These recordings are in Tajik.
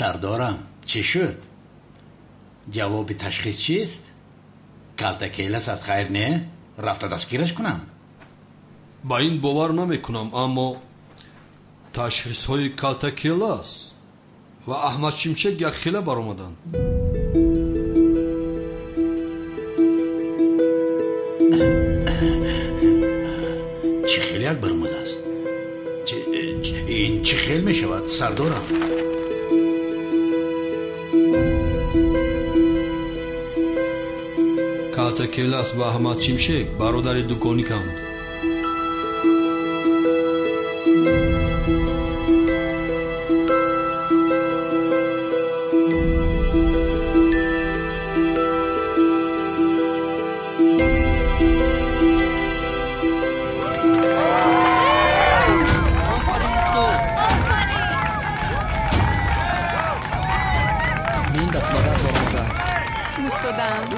Сардорам, чӣ шуд? Ҷавоби ташхис чист? Калтакелас аз хайр не? Рафта дастгираш кунам? Ба ин бовар намекунам, аммо ташхисҳои Калтакелас ва Аҳмад Шимшек якхела баромаданд. Чӣ хел як баромадааст? Ин чӣ хел мешавад, сардорам? Калтакелас ва Аҳмад Шимшек бародари дугониканд.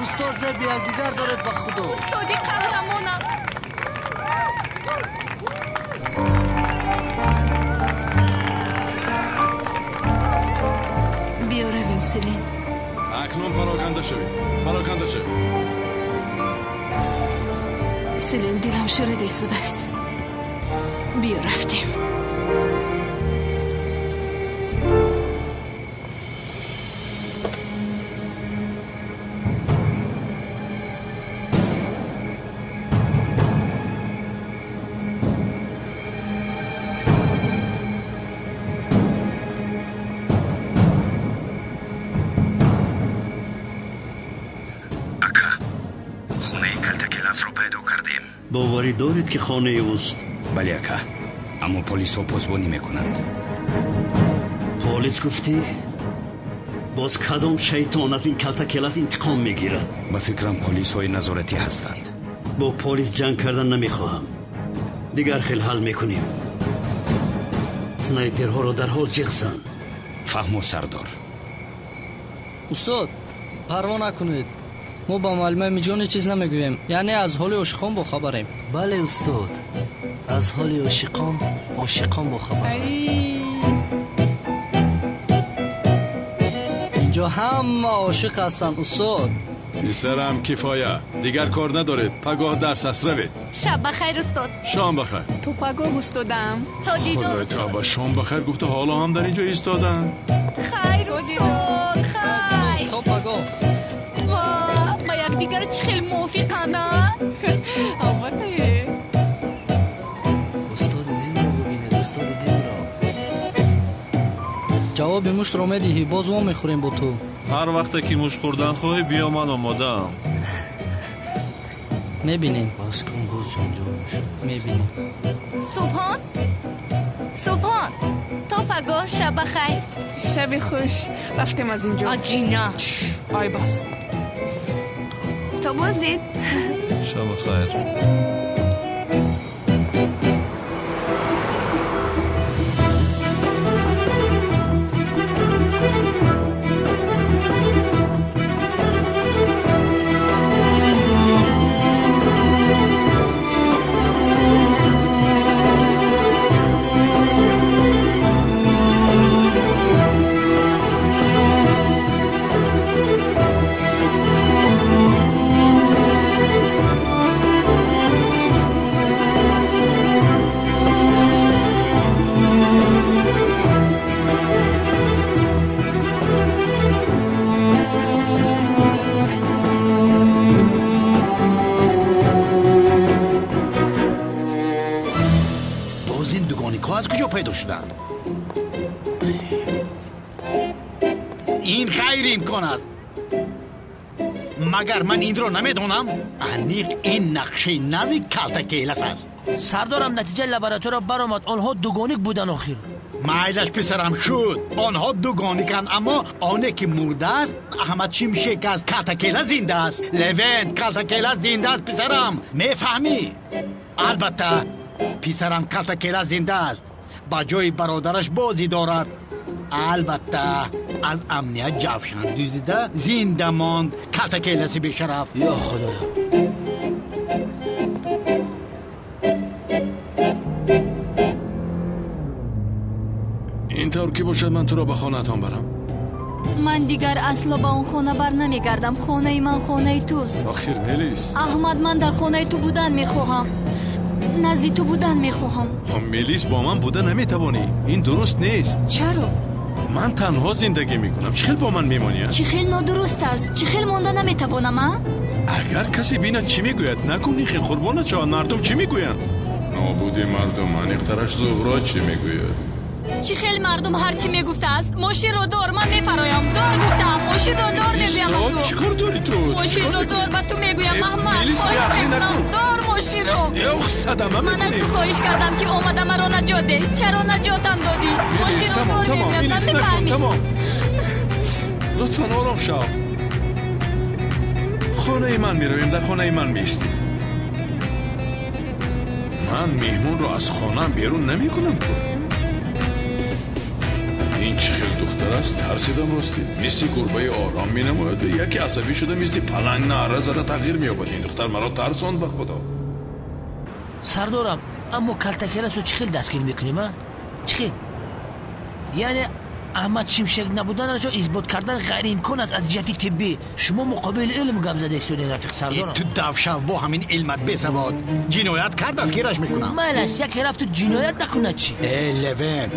Устод, зеб якдигар доред ба худо. Устоди қаҳрамонам. Биё равем, Селин. Акнун пароканда шавед, пароканда шавед. Селин, дилам шурида истодааст. Биё рафтем. Боварӣ доред, ки хонаи ӯст? Бале, ака, аммо полисҳо посбонӣ мекунанд. Полис гуфтӣ? Боз кадом шайтон аз ин Калтакелас интиқом мегирад? Ба фикрам, полисҳои назоратӣ ҳастанд. Бо полис ҷанг кардан намехоҳам. Дигар хел ҳал мекунем. Снайперҳоро дарҳол ҷиғ зан. Фаҳмо, сардор. Устод, парво накунед. Мо ба муаллимаи Миҷони чиз намегӯем, яъне аз ҳоли ошиқон бохабарем. Бале, устод, аз ҳоли ошиқон ошиқон бохабар. Инҷо ҳама ошиқ ҳастанд, устод. Писарам, кифоя, дигар кор надоред. Пагоҳ дарс аст, равед. Шаб бахайр, устод. Шом бахайр. То пагоҳ, устодам. То дидор. Худои тавба, шом бахайр гуфта ҳоло ҳам дар инҷо истоданд. Хайр, устод, хайр. То пагоҳ. Ба якдигар чӣ хел мувофиқанд, а? Албатта. Устоди динро бубинед, устоди динро. Ҷавоби муштро медиҳӣ, боз мо мехӯрем бо ту. Ҳар вақте ки мушт хӯрдан хоҳӣ, биё, ман омодаам. Мебинем. Бас кун, боз ҷанҷол мешавад. Мебинем. Субҳон, Субҳон, то пагоҳ, шаб бахайр. Шаби хуш. Рафтем аз инҷо. Аҷина. Ай бас. То боздид. Шаб бахайр. Аз куҷо пайдо шуданд? Ин ғайриимкон аст. Магар ман инро намедонам? Аниқ ин нақшаи нави Калтакелас аст. Сардорам, натиҷаи лаборатория баромад. Онҳо дугоник буданд охир. Майлаш, писарам, шуд. Онҳо дугониканд, аммо оне ки мурдааст Аҳмад Шимшек аст. Калтакелас зинда аст. Левент, Калтакелас зинда аст, писарам. Мефаҳмӣ? Албатта, писарам, Калтакелас зинда аст. Ба ҷои бародараш бозӣ дорад. Албатта, аз амният ҷавшан дуздида зинда монд Калтакеласи бешараф. Ё Худоё. Ин тавр ки бошад, ман туро ба хонаатон барам. Ман дигар асло ба он хона бар намегардам. Хонаи ман хонаи туст. Охир Мелис. Аҳмад, ман дар хонаи ту будан мехоҳам. Назди ту будан мехоҳам. Мелис, бо ман буда наметавонӣ. Ин дуруст нест. Чаро? Ман танҳо зиндагӣ мекунам. Чӣ хел бо ман мемонӣ? Чӣ хел нодуруст аст? Чӣ хел монда наметавонам, а? Агар касе бинад чӣ мегӯяд? Накун ин хел қурбонат шавад. Мардум чӣ мегӯянд? Нобуди мардум, аниқтараш Зуҳро чӣ мегӯяд? Чӣ хел мардум ҳар чӣ мегуфтааст? Мошинро дор, ман мефароям. Дор гуфтаам, мошинро дор мегӯям ба ту. Чӣ кор дорӣ ту? Мошинро дор ба ту мегӯям, Аҳмад. Хоҳиш мекунам, дор мошинро. Ох, садама ман аз ту хоҳиш кардам, ки омада маро наҷот деҳ. Чаро наҷотам додӣ? Мошинро дор мегӯям, намефаҳмӣ. Лутфан ором шав. Хонаи ман меравем, дар хонаи ман меистем. Ман меҳмонро аз хонаам берун намекунам. Ин чӣ хел духтар аст? Тарсидам ростӣ. Мисли гурбаи ором менамояд ва яке асабӣ шуда мисли паланг наъра зада тағйир меёбад. Ин духтар маро тарсонд ба худо. Сардорам, аммо калтакеласо чӣ хел дастгир мекунем, а? Чӣ хел? Яъне Аҳмад Шимшек набуданашо исбот кардан ғайриимкон аст аз ҷиҳати тиббӣ. Шумо муқобили илм гап зада истодед, рафиқ сардорам. Ту давшав бо ҳамин илмат бесавод. Ҷиноят кард, дастгираш мекунам. Майлаш, яке рафту ҷиноят накунад чӣ? Э, Левент,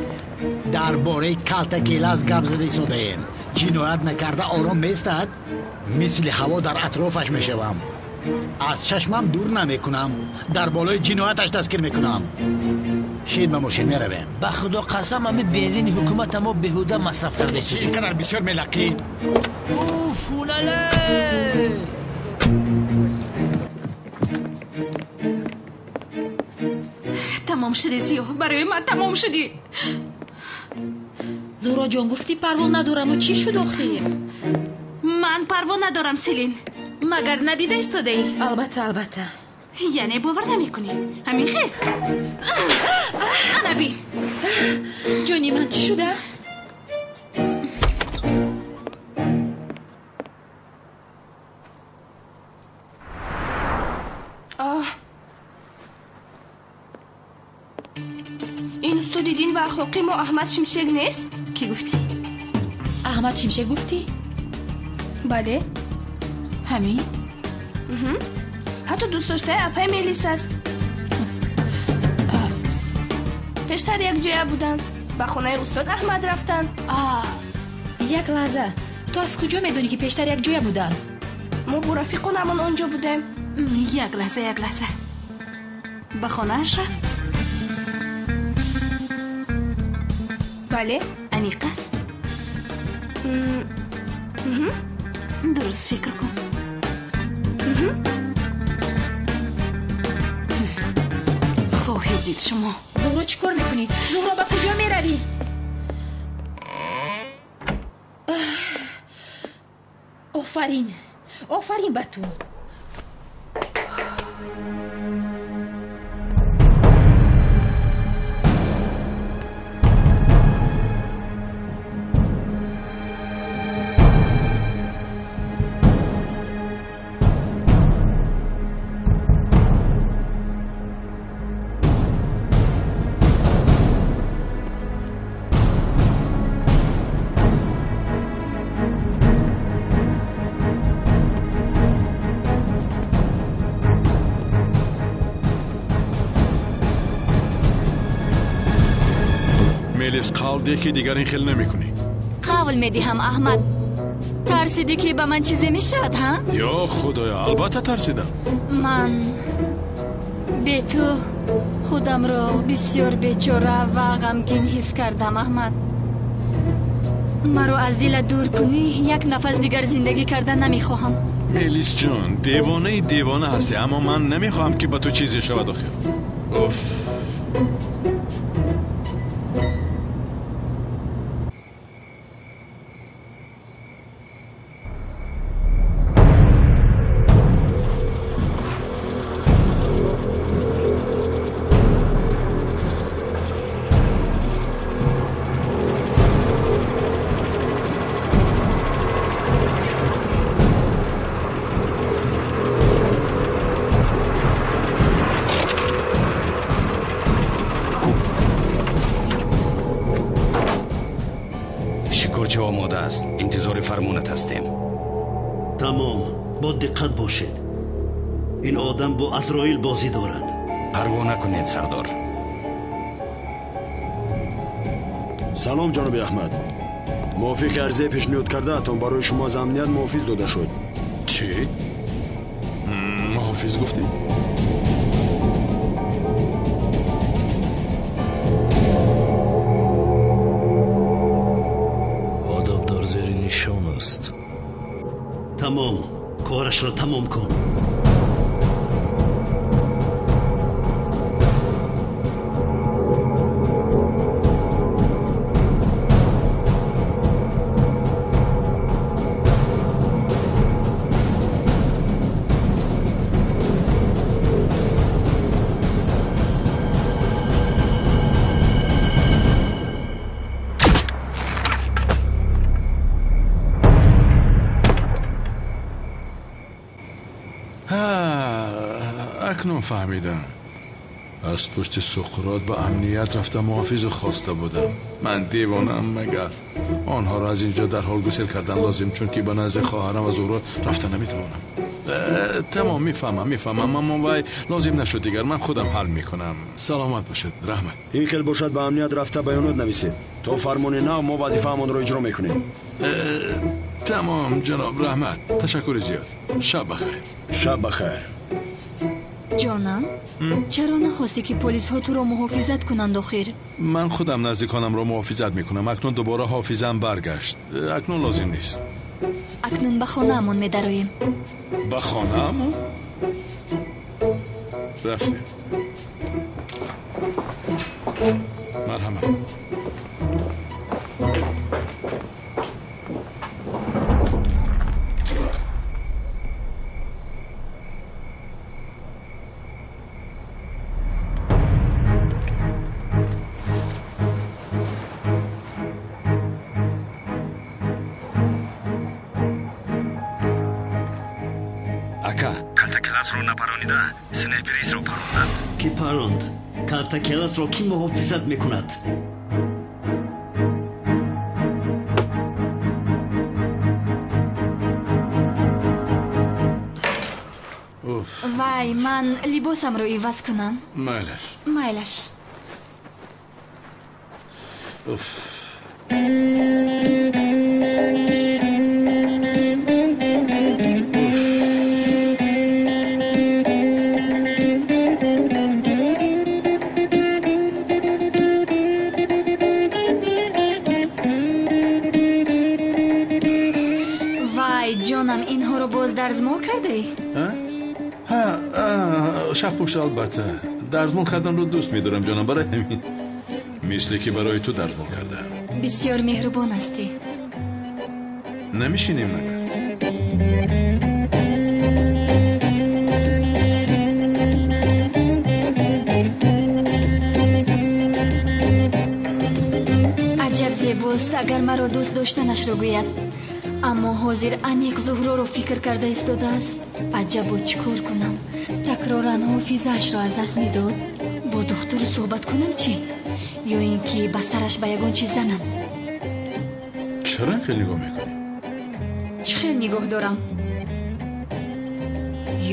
дар бораи калтакелас гап зада истодаем. Ҷиноят накарда ором меистад? Мисли ҳаво дар атрофаш мешавам. Аз чашмам дур намекунам. Дар болои ҷинояташ дастгир мекунам. Шин ба мошин меравем. Ба худо қасам, ҳами бензини ҳукумата мо беҳуда масраф карда истодем. Ин қадар бисёр мелақӣ. Уф, улале! Тамом шудӣ, Зиё, барои ман тамом шудӣ. Зуҳроҷон, гуфтӣ парво надораму чӣ шуд охир? Ман парво надорам, Селин. Магар надида истодаӣ? Албатта, албатта. Яъне бовар намекунӣ? Ҳамин хел? Ана бин. Ҷони ман, чӣ шуда? Ин устоди дин ва ахлоқи мо Аҳмад Шимшек нест? Кӣ гуфтӣ? Аҳмад Шимшек гуфтӣ? Бале. Ҳамин? Ҳатто дӯстдоштаи апаи Мелис аст. Пештар якҷоя буданд. Ба хонаи устод Аҳмад рафтанд. Як лаҳза, ту аз куҷо медонӣ, ки пештар якҷоя буданд? Мо бо рафиқонамон он ҷо будем. Як лаҳза, як лаҳза. Ба хонааш рафт? Бале. Аниқ аст? Дуруст фикр кун. Хоҳед дид шумо. Зуҳро, чӣ кор мекунӣ? Зуҳро, ба куҷо меравӣ? Офарин, офарин ба ту. Мелис, қавл деҳ, ки дигар ин хел намекунӣ. Қавл медиҳам, Аҳмад. Тарсидӣ, ки ба ман чизе мешавад, ҳа? Ё худоё, албатта тарсидам. Ман бе ту худамро бисёр бечора ва ғамгин ҳис кардам, Аҳмад. Маро аз дилат дур кунӣ, як нафас дигар зиндагӣ карда намехоҳам. Мелис ҷон, девонаи девона ҳастӣ, аммо ман намехоҳам, ки ба ту чизе шавад охир. Уф. Корча омода аст, интизори фармонат ҳастем. Тамом, бо диққат бошед. Ин одам бо Азроил бозӣ дорад. Парво накунед, сардор. Салом, ҷаноби Аҳмад. Мувофиқи арзаи пешниҳод кардаатон барои шумо аз амният муҳофиз дода шуд. Чӣ? Муҳофиз гуфтӣ? Ҳадаф дар зери нишон аст. Тамом, корашро тамом кун. Акнун фаҳмидам. Аз пушти Суқрот ба амният рафта муҳофиз хоста будам. Ман девонаам магар? Онҳоро аз инҷо дарҳол гусел кардан лозим, чунки ба назди хоҳарам ва Зуҳро рафта наметавонам. Тамом, мефаҳмам, аммо вай лозим нашуд дигар, ман худам ҳал мекунам. Саломат бошед, раҳмат. Ин хел бошад, ба амният рафта баёнот нависед. То фармони нав мо вазифаамонро иҷро мекунем. Тамом, ҷаноб, раҳмат. Ташаккури зиёд. Шаб бахайр. Шаб бахайр. Ҷонам, чаро нахостӣ ки полисҳо туро муҳофизат кунанд охир? Ман худам наздиконамро муҳофизат мекунам. Акнун дубора ҳофизам баргашт. Акнун лозим нест. Акнун ба хонаамон медароем. Ба хонаамон? Рафтем. Марҳамат. Ака, калтакеласро напаронида, снайперистро паронданд. Кӣ паронд? Калтакеласро кӣ муҳофизат мекунад? Вай, ман либосамро иваз кунам. Майлаш. Майлаш. Уф. Дарзмол кардаӣ? Шабпӯш, албатта. Дарзмол карданро дӯст медорам, ҷонам, барои ҳамин. Мисле ки барои ту дарзмол кардаам. Бисёр меҳрубон ҳастӣ. Намешинем магар? Аҷаб зебост, агар маро дӯст доштанашро гӯяд. Аммо ҳозир аниқ Зуҳроро фикр карда истодааст. Аҷабо чӣ кор кунам? Такроран ҳофизаашро аз даст медод. Бо духтур суҳбат кунам чӣ? Ё ин ки ба сараш ба ягон чиз занам? Чаро ин хел нигоҳ мекунӣ? Чӣ хел нигоҳ дорам?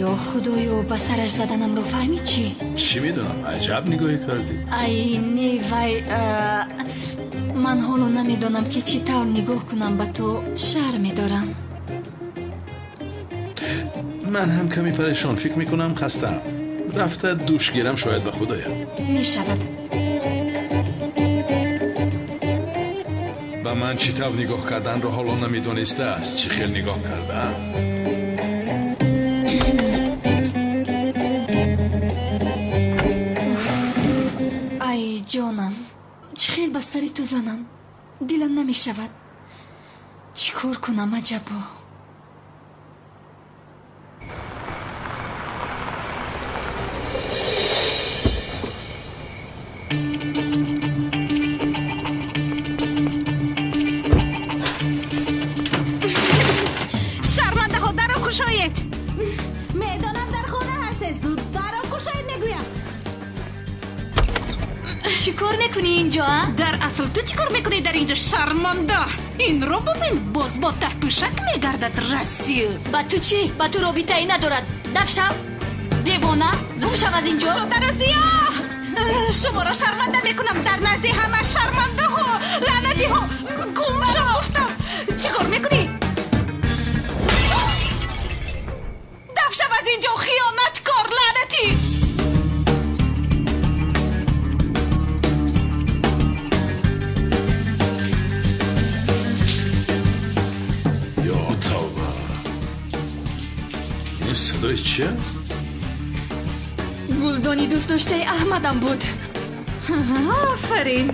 Ё худоё, ба сараш заданамро фаҳмид чӣ? Чӣ медонам, аҷаб нигоҳе кардӣ. Ай, не, вай, ман ҳоло намедонам ки чӣ тавр нигоҳ кунам ба ту, шарм медорам. Ман ҳам каме парешон, фикр мекунам хастаам. Рафта душ гирам, шояд ба худоям. Мешавад. Ба ман чӣ тавр нигоҳ карданро ҳоло намедонистааст. Чӣ хел нигоҳ кардаам? Ай, ҷонам, чӣ хел ба сари ту занам? Дилам намешавад. Чӣ кор кунам аҷабо? Шармандаҳо, дарро кушоед! Медонам дар хона ҳастед, зуд дарро кушоед мегӯям. Чӣ кор мекунӣ инҷо, а? Дар асл ту чӣ кор мекунӣ дар инҷо, шарманда? Инро бубин, боз бо таҳпӯшак мегардад, расил. Ба ту чӣ? Ба ту робитае надорад. Даф шав, девона, гум шав аз инҷо. Шодарозиё, шуморо шарманда мекунам дар назди ҳама шармандаҳо, лаънатиҳо. Гум шав гуфтам. Чӣ кор мекунӣ? Даф шав аз инҷо, хиёнаткор, лаънатӣ. Ин садои чи аст? Гулдони дӯстдоштаи Аҳмадам буд. Офарин!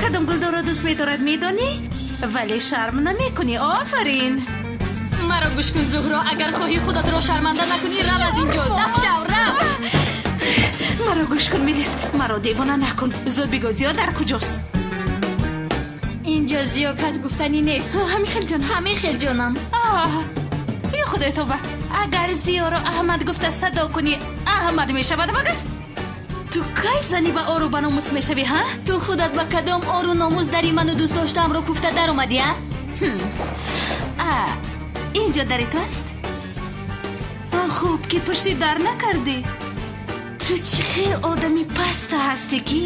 Кадом гулдонро дӯст медорад, медонӣ? Вале шарм намекунӣ. Офарин! Маро гӯш кун, Зуҳро, агар хоҳӣ худатро шарманда накунӣ, рав аз инҷо. Даф шав, рав! Маро гӯш кун, Мелис, маро девона накун. Зуд бигӯ, Зиё дар куҷост? Инҷо Зиё кас гуфтанӣ нест. Ҳамин хел ҷонам. Ҳамин хел ҷонам. Ё худои тавба, агар Зиёро Аҳмад гуфта садо кунӣ, Аҳмад мешавад магар? Ту кай зани ба ору ба номус мешавӣ, ҳа? Ту худат ба кадом ору номус дари ману дӯст доштаамро куфта даромадӣ, а? Инҷо дари ту аст? Хуб ки пушти дар накардӣ. Ту чӣ хел одами паста ҳастӣ, ки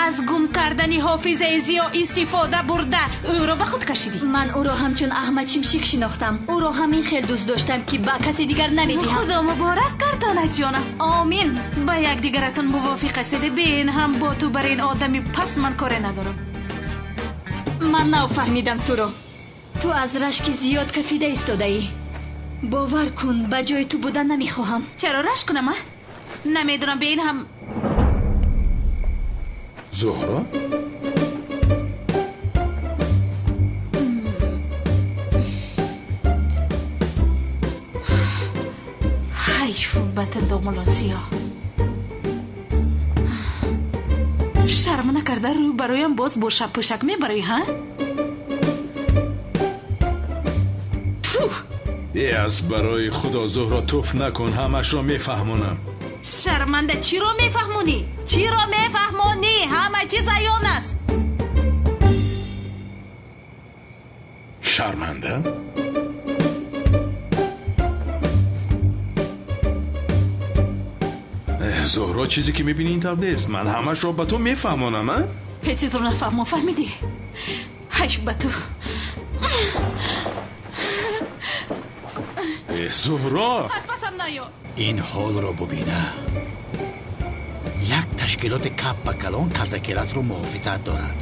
аз гум кардани ҳофизаи Зиё истифода бурда ӯро ба худ кашидӣ. Ман ӯро ҳамчун Аҳмад Шимшик шинохтам. Ӯро ҳамин хел дӯст доштам, ки ба касе дигар намедиҳам. Худо муборак гардонад, ҷонам. Омин. Ба якдигаратон мувофиқ ҳастед. Бин, ҳам бо ту бар ин одами паст ман коре надорам. Ман нав фаҳмидам туро. Ту аз рашки зиёд кафида истодаӣ. Бовар кун, ба ҷои ту будан намехоҳам. Чаро рашк кунам, а? Намедонам, бин ҳам. Зуҳро? Ҳайф ба ту, домулло Зиё. Шарм накарда рӯ бароям боз бо шабпӯшак мебарӣ, ҳа? Э, аз барои худо, Зуҳро, туф накун, ҳамашро мефаҳмонам. Шарманда, чиро мефаҳмонӣ? Чиро мефаҳмонӣ? Ҳама чиз аён аст. Шарманда? Зуҳро, чизе ки мебинӣ ин тавр нест. Ман ҳамашро ба ту мефаҳмонам, а? Ҳеҷ чизро нафаҳмон, фаҳмидӣ? Ҳайф ба ту. Зуҳро! Пас пасам наё. Ин ҳолро бубина. Як ташкилоти кап ба калон калтакеласро муҳофизат дорад.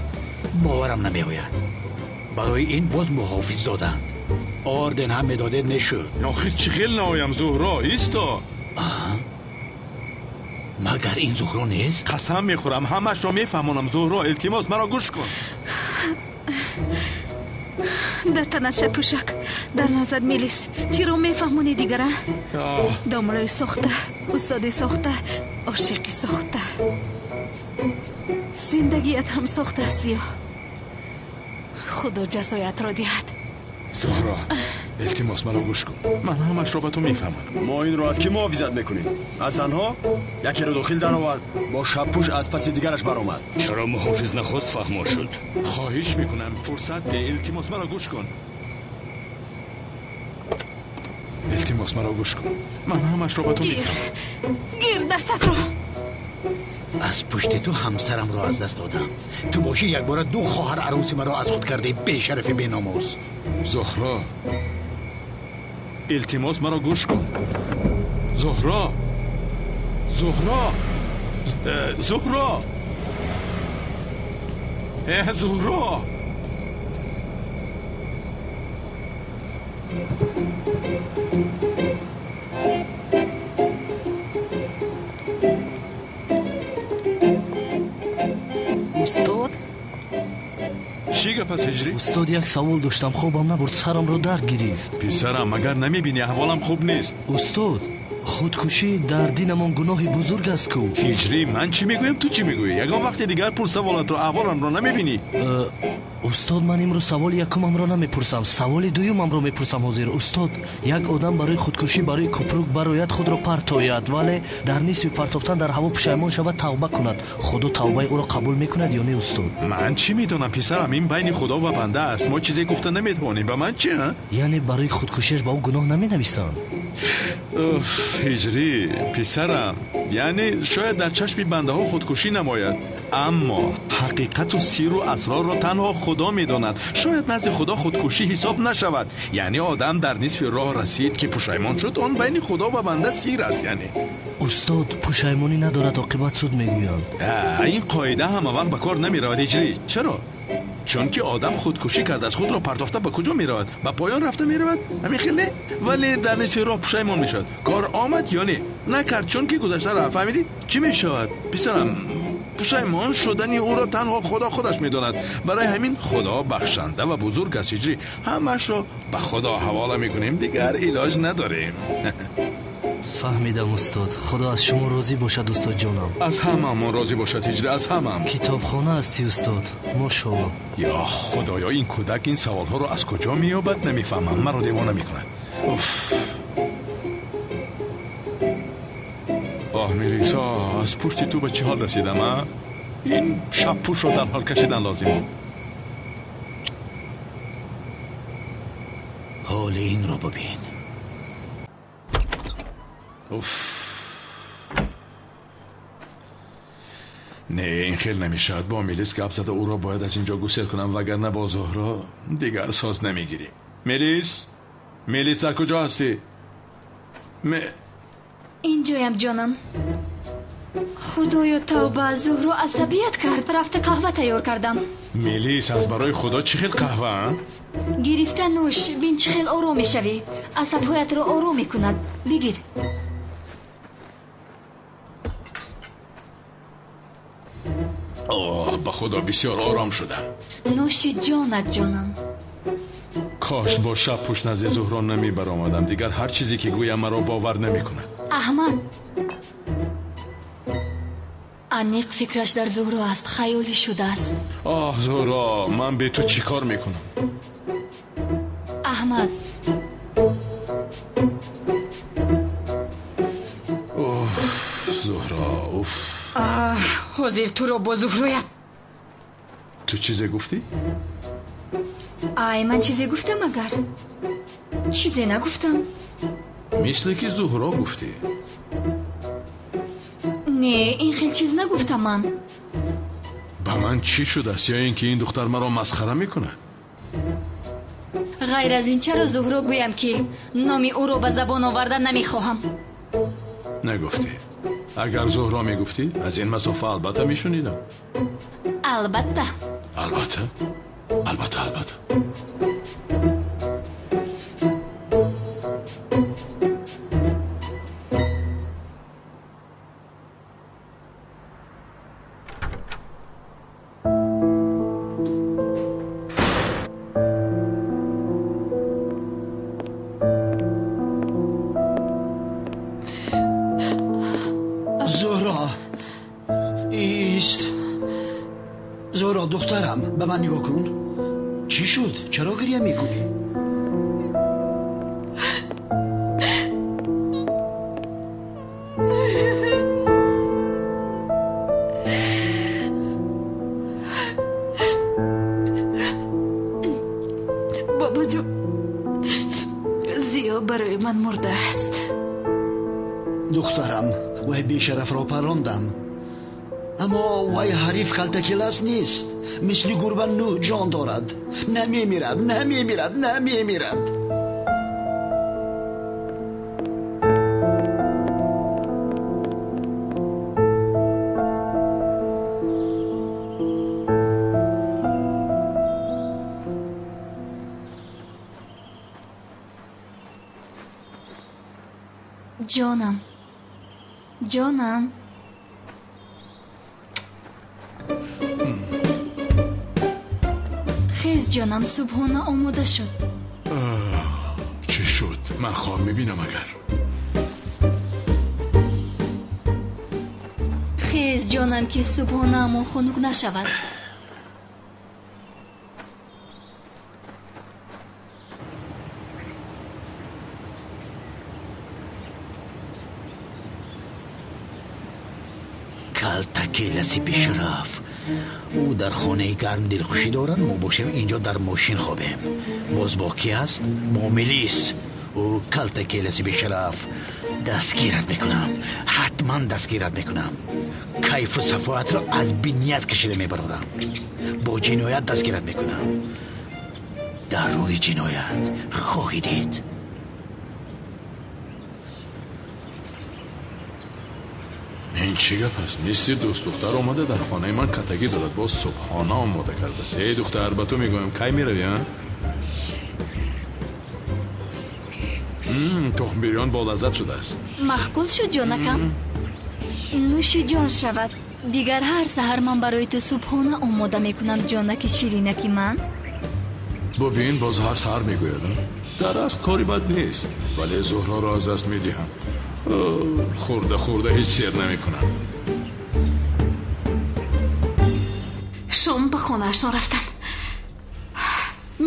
Боварам намеояд. Барои ин боз муҳофиз доданд. Орден ҳам медодед нешуд. Охир чӣ хел наоям, Зуҳро? Исто. Магар ин Зуҳро нест? Қасам мехӯрам, ҳамашро мефаҳмонам, Зуҳро. Илтимос, маро гӯш кун. Дар танат шапӯшак, дар назар мелис. Чиро мефаҳмонӣ дигара? Домлои сохта, устоди сохта, ошиқи сохта. Зиндагият ҳам сохта аст, Зиё. Худо ҷазоятро диҳад. Зуҳро, илтимос, маро гӯш кун. Ман ҳамашро ба ту мефаҳмонам. Мо инро аз кӣ муҳофизат мекунем? Аз занҳо? Якеро дохил даровард, бо шабпӯш аз паси дигараш баромад. Чаро муҳофиз нахост фаҳмо шуд? Хоҳиш мекунам, фурсат де. Илтимос, маро гӯш кун. Илтимос, маро гӯш кун. Ман ҳамашро ба ту мефаҳмонам. Гир дастатро. Аз пушти ту ҳамсарамро аз даст додам. Ту бошӣ якбора ду хоҳар арӯси маро аз худ кардӣ, бешарафи беномус. Зуҳро, илтимос, маро гӯш кун. Зуҳро, Зуҳро, Зуҳро, Зуҳро. Устод? Чӣ гап аст, Ҳиҷрӣ? Устод, як савол доштам, хобам набурд, сарамро дард гирифт. Писарам, магар намебинӣ аҳволам хуб нест? Устод, Худкушӣ дар динамон гуноҳи бузург аст ку. Ҳиҷрӣ, ман чӣ мегӯям, ту чӣ мегӯӣ? Ягон вақте дигар пурс саволатро, аҳволамро намебинӣ. Устод, ман имрӯз саволи якумамро намепурсам, саволи дуюмамро мепурсам ҳозир. Устод, як одам барои худкушӣ барои купрук барояд, худро партояд, вале дар нисфи партофтан дар ҳаво пушаймон шавад, тавба кунад. Худо тавбаи ӯро қабул мекунад ё не, устод? Ман чӣ медонам, писарам, ин байни Худо ва банда аст. Мо чизе гуфта наметавонем. Ба ман чӣ? Яъне барои худкушиаш ба ӯ гуноҳ наменависанд? Уф, ҳиҷрӣ, писарам, яъне шояд дар чашми бандаҳо худкушӣ намояд, аммо ҳақиқату сиру асрорро танҳо Худо медонад. Шояд назди Худо худкушӣ ҳисоб нашавад. Яъне одам дар нисфи роҳ расид, ки пушаймон шуд, он байни Худо ва банда сир аст. Яъне устод, пушаймонӣ надорад, оқибат суд мегӯянд. Ин қоида ҳама вақт ба кор намеравад, ҳиҷрӣ. Чаро? Чунки одам худкушӣ кардааст, худро партофта ба куҷо меравад? Ба поён рафта меравад? Ҳамин хел не? Вале дар нисфи роҳ пушаймон мешавад. Кор омад ё не? Накард, чунки гузашта рафт. Фаҳмидӣ? Чӣ мешавад, писарам? Пушаймон шудани ӯро танҳо Худо худаш медонад. Барои ҳамин Худо бахшанда ва бузург аст, ҳиҷрӣ. Ҳамаашро ба Худо ҳавола мекунем, дигар илоҷ надорем. Фаҳмидам, устод. Худо аз шумо розӣ бошад, устод ҷонам. Аз ҳамаамон розӣ бошад, ҳиҷрӣ, аз ҳамаам. Китобхона ҳастӣ, устод. Мошоалло. Ё Худоё, ин кӯдак ин саволҳоро аз куҷо меёбад намефаҳмам. Маро девона мекунад. Уф. Оҳ, Мелиса, аз пушти ту ба чӣ ҳол расидам, а? Ин шабпӯшро дар ҳол кашидан лозим буд. Ҳоли инро бибин. Уф. Не, ин хел намешавад. Бо Мелис гап зада ӯро бояд аз инҷо гусел кунам, вагарна бо Зуҳро дигар соз намегирем. Мелис? Мелис, дар куҷо ҳастӣ? Инҷоям, ҷонам. Худоё, тавба, Зуҳро асабият кард. Рафта қаҳва тайёр кардам. Мелис, аз барои Худо чӣ хел қаҳва? Гирифта нӯш, бин чӣ хел ором мешавӣ. Асабҳоятро ором мекунад. Бигир. Оҳ, ба Худо бисёр ором шудам. Нӯши ҷонат, ҷонам. Кош бо шаб пушт назди Зуҳро намебаромадам. Дигар ҳар чизе ки гӯям маро бовар намекунад. Аҳмад, аниқ фикраш дар Зуҳро аст, хаёлӣ шудааст. Оҳ, Зуҳро, ман бе ту чӣ кор мекунам? Аҳмад. Уф, Зуҳро, уф. Оҳ, ҳозир туро бо Зуҳроят. Ту чизе гуфтӣ? Ай, ман чизе гуфтам агар? Чизе нагуфтам. Мисле ки Зуҳро гуфтӣ. Не, ин хел чиз нагуфтам ман. Ба ман чӣ шудааст? Ё ин ки ин духтар маро масхара мекунад? Ғайр аз ин чаро Зуҳро гӯям ки номи ӯро ба забон оварда намехоҳам? Нагуфтӣ. Агар Зуҳро мегуфтӣ, аз ин масофа албатта мешунидам. Албатта. Албатта? Албатта, албатта. Зуҳро, ист. Зуҳро, духтарам, ба ман нигоҳ кун. Чӣ шуд? Чаро гиря мекунӣ? Бобоҷон, Зиё барои ман мурдааст. Духтарам, вай бешарафро парондам. Аммо вай ҳариф калтакелас нест. Мисли гурба нӯҳ ҷон дорад. Намемирад, намемирад, намемирад. Ҷонам, ҷонам. Хез, ҷонам, субҳона омода шуд. Чӣ шуд? Ман хоб мебинам агар. Хез ҷонам, ки субҳонаамон хунук нашавад. Калтакеласи бешараф. Ӯ дар хонаи гарм дилхушӣ дорад, мо бошем инҷо дар мошин хобем. Боз бо кӣ аст? Бо милис. Ӯ калтакеласи бешараф. Дастгират мекунам, ҳатман дастгират мекунам. Кайфу сафоатро аз биният кашида мебарорам. Бо ҷиноят дастгират мекунам. Дар рӯи ҷиноят хоҳӣ дид. Ин чӣ гап аст? Мисли дӯстдухтар омада дар хонаи ман катагӣ дорад, боз субҳона омода кардааст. Эй духтар, ба ту мегӯям, кай меравӣ, а? Тухм бирён болаззат шудааст. Маъқул шуд, ҷонакам. Нӯши ҷон шавад. Дигар ҳар саҳар ман барои ту субҳона омода мекунам, ҷонаки ширинаки ман. Бубин, боз ҳар саҳар мегӯяд. Дар асл кори бад нест, вале Зуҳроро аз даст медиҳам. Хӯрда хӯрда ҳеҷ сер намекунам. Шом ба хонаашон рафтам.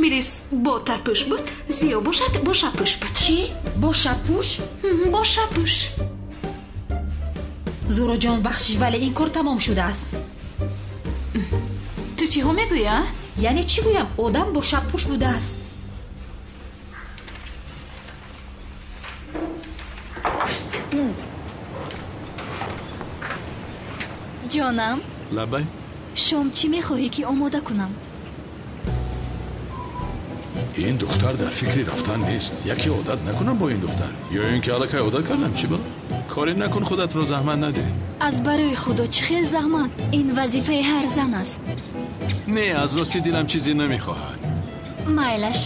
Милис бо тапӯш буд, Зиё бошад бо шапӯш буд. Чӣ? Бо шапӯш? Бо шапӯш. Зуҳроҷон, бахшиш, вале ин кор тамом шудааст. Ту чиҳо мегӯӣ, а? Яъне чӣ гӯям? Одам бо шапӯш будааст. Ҷонам, лабай. Шом чӣ мехоҳӣ ки омода кунам? Ин духтар дар фикри рафтан нест. Яке одат накунам бо ин духтар, ё ин ки аллакай одат кардам. Чӣ бала? Коре накун, худатро заҳмат надеҳ. Аз барои худо чӣ хел заҳмат? Ин вазифаи ҳар зан аст. Не, аз рости дилам чизе намехоҳад. Майлаш,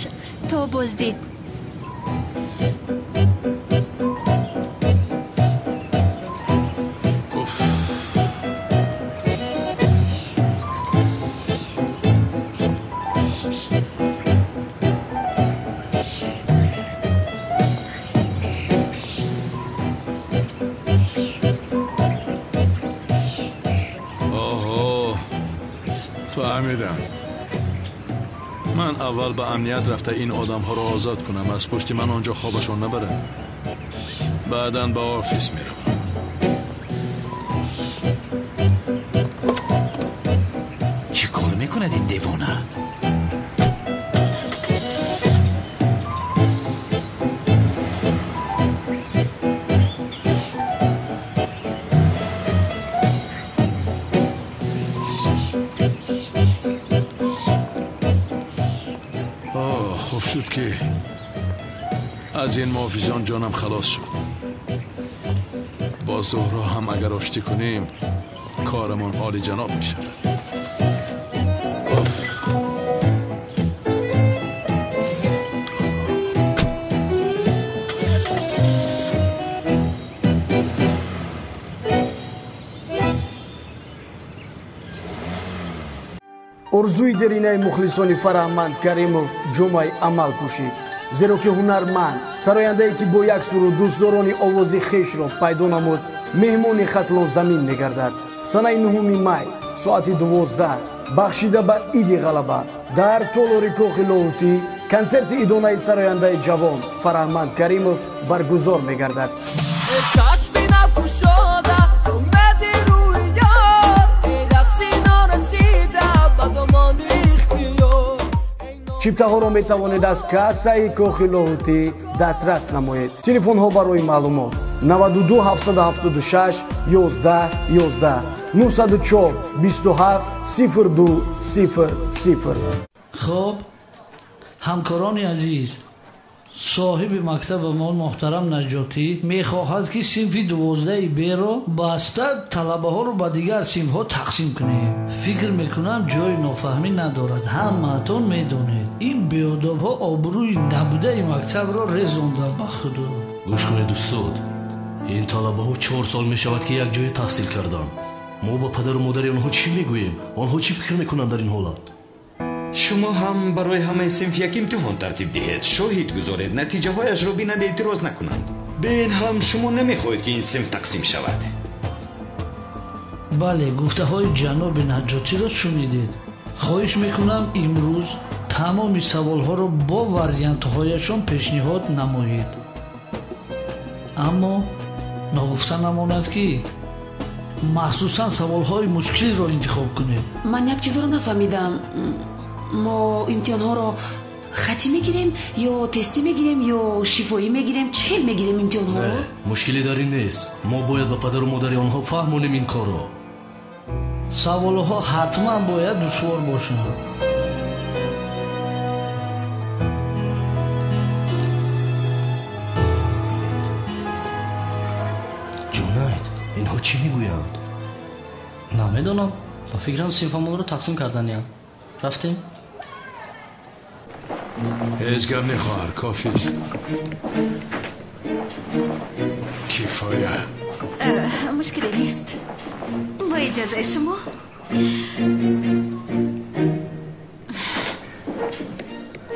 то боздид. Фаҳмидам. Ман аввал ба амният рафта ин одамҳоро озод кунам, аз пушти ман онҷо хобашон набарад. Баъдан ба офис меравам. Чӣ кор мекунад ин девона? Хуб шуд, ки аз ин муҳофизон ҷонам халос шуд. Бо Зуҳро ҳам агар оштӣ кунем, корамон олиҷаноб мешавад. Орзуи деринаи мухлисони Фараҳманд Каримов ҷомаи амал пӯшид, зеро ки ҳунарманд, сарояндае ки бо як суруд дӯстдорони овози хешро пайдо намуд, меҳмони Хатлонзамин мегардад. Санаи 9 май соати 12 бахшида ба Иди Ғалаба дар толори Кохи Лоҳутӣ консерти идонаи сарояндаи ҷавон Фараҳманд Каримов баргузор мегардад. Чиптаҳоро метавонед аз кассаи Кохи Лоҳутӣ дастрас намоед. Телефонҳо барои маълумот 92 776 11 11 904 27 02 00. Хуб, ҳамкорони азиз, соҳиби мактабамон муҳтарам Наҷотӣ мехоҳад, ки синфи 12 Б-ро баста талабаҳоро ба дигар синфҳо тақсим кунем. Фикр мекунам ҷои нофаҳмӣ надорад. Ҳамаатон медонед, ин беодобҳо обрӯи набудаи мактабро резонданд ба худо. Гӯш кунед, устод, ин талабаҳо 4 сол мешавад, ки як ҷое таҳсил карданд. Мо ба падару модари онҳо чӣ мегӯем? Онҳо чӣ фикр мекунанд дар ин ҳолат? Шумо ҳам барои ҳамаи синф як имтиҳон тартиб диҳед, шоҳид гузоред, натиҷаҳояшро бинанд, эътироз накунанд. Бе ин ҳам шумо намехоҳед, ки ин синф тақсим шавад. Бале, гуфтаҳои ҷаноби Наҷотиро шунидед. Хоҳиш мекунам имрӯз тамоми саволҳоро бо вариантҳояшон пешниҳод намоед. Аммо ногуфта намонад, ки махсусан саволҳои мушкилро интихоб кунед. Ман як чизро нафаҳмидам. Мо имтиҳонҳоро хатӣ мегирем ё тестӣ мегирем ё шифоӣ мегирем? Чӣ хел мегирем имтиҳонҳоро? Мушкиле дар ин нест. Мо бояд ба падару модари онҳо фаҳмонем ин корро. Саволҳо ҳатман бояд душвор бошанд. Ҷунайд, инҳо чӣ мегӯянд? Намедонам. Ба фикрам синфамонро тақсим карданиям. Рафтем? Ҳеҷ гап не, хоҳар, кофист. Кифоя. Мушкиле нест. Бо иҷозаи шумо.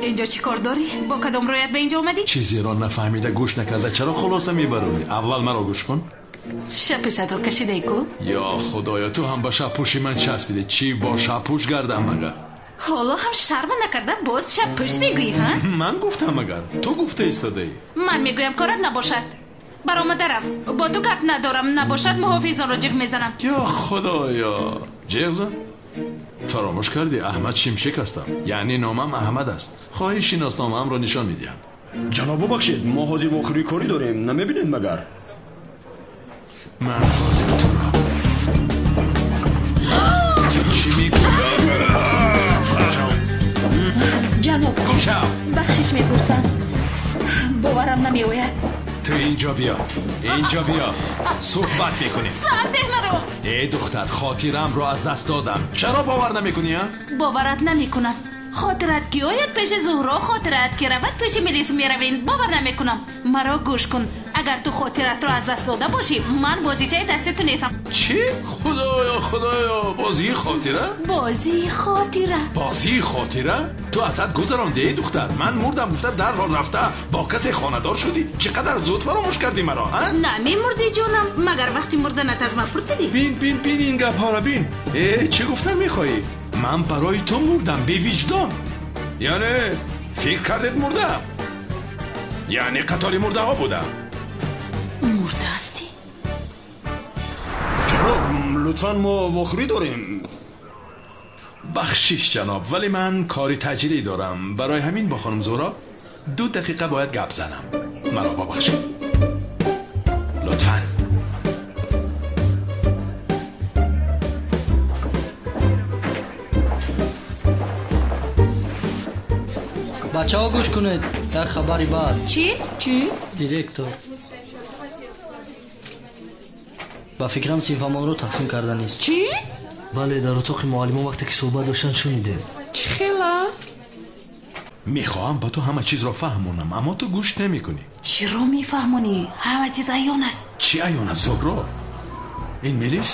Инҷо чӣ кор дорӣ? Бо кадом рӯят ба инҷо омадӣ? Чизеро нафаҳмида, гӯш накарда чаро хулоса мебаронӣ? Аввал маро гӯш кун. Шапешатро кашидаи ку? Ё худоё, ту ҳам ба шабпӯши ман часпидӣ. Чӣ бо шабпӯш гардам магар? Ҳоло ҳам шарма накарда боз шабпӯш мегӯӣ, ҳа? Ман гуфтам магар? Ту гуфта истодаӣ. Ман мегӯям корат набошад. Баромада рафт. Бо ту гап надорам, набошад муҳофизонро ҷиғ мезанам. Ё худоё, ҷиғ зан? Фаромӯш кардӣ, Аҳмад Шимшек ҳастам. Яъне номам Аҳмад аст. Хоҳӣ шиносномаамро нишон медиҳам. Ҷаноб, бубахшед, мо ҳозир вохӯрии корӣ дорем, намебинед магар? Ман ҳозир туро. Ту чӣ мегӯӣ? Ҷаноб, бахшиш мепурсам, боварам намеояд. Ту инҷо биё, инҷо биё, суҳбат мекунем. Сар деҳ маро. Эй духтар, хотирамро аз даст додам. Чаро бовар намекунӣ, а? Боварат намекунам. Хотират ки ояд пеши Зуҳро, хотират ки равад пеши милис меравем. Бовар намекунам. Маро гӯш кун. Агар ту хотиратро аз даст дода бошӣ, ман бозичаи дасти ту нестам. Чӣ? Худоё, худоё, бозии хотира? Бозии хотира. Бозии хотира? Ту аз ҳад гузарондӣ, эй духтар. Ман мурдам гуфта дарҳол рафта бо касе хонадор шудӣ. Чӣ қадар зуд фаромӯш кардӣ маро, а? Намемурдӣ ҷонам, магар вақти мурданат аз ман пурсидӣ? Бин, бин, бин ин гапҳоро бин. Э, чӣ гуфтан мехоҳӣ? Ман барои ту мурдам, бевиҷдон. Яъне фикр кардед мурдам? Яъне қатори мурдаҳо будам. Мурда ҳастӣ? Ҷаноб, лутфан мо вохӯрӣ дорем. Бахшиш ҷаноб, вале ман кори таҷрӣ дорам. Барои ҳамин бо хонум Зуҳро 2 дақиқа бояд гап занам. Маро бибахшед. Лутфан. Бачаҳо гӯш кунед, як хабари бад. Чӣ? Чӣ? Директор ба фикрам синфамонро тақсим карданист. Чӣ? Бале, дар утоқи муаллимон вақте ки суҳбат доштан шунидем. Чӣ хела? Мехоҳам ба ту ҳама чизро фаҳмонам, аммо ту гӯш намекунӣ. Чиро мефаҳмонӣ? Ҳама чиз аён аст. Чӣ аён аст, Зуҳро? Ин милис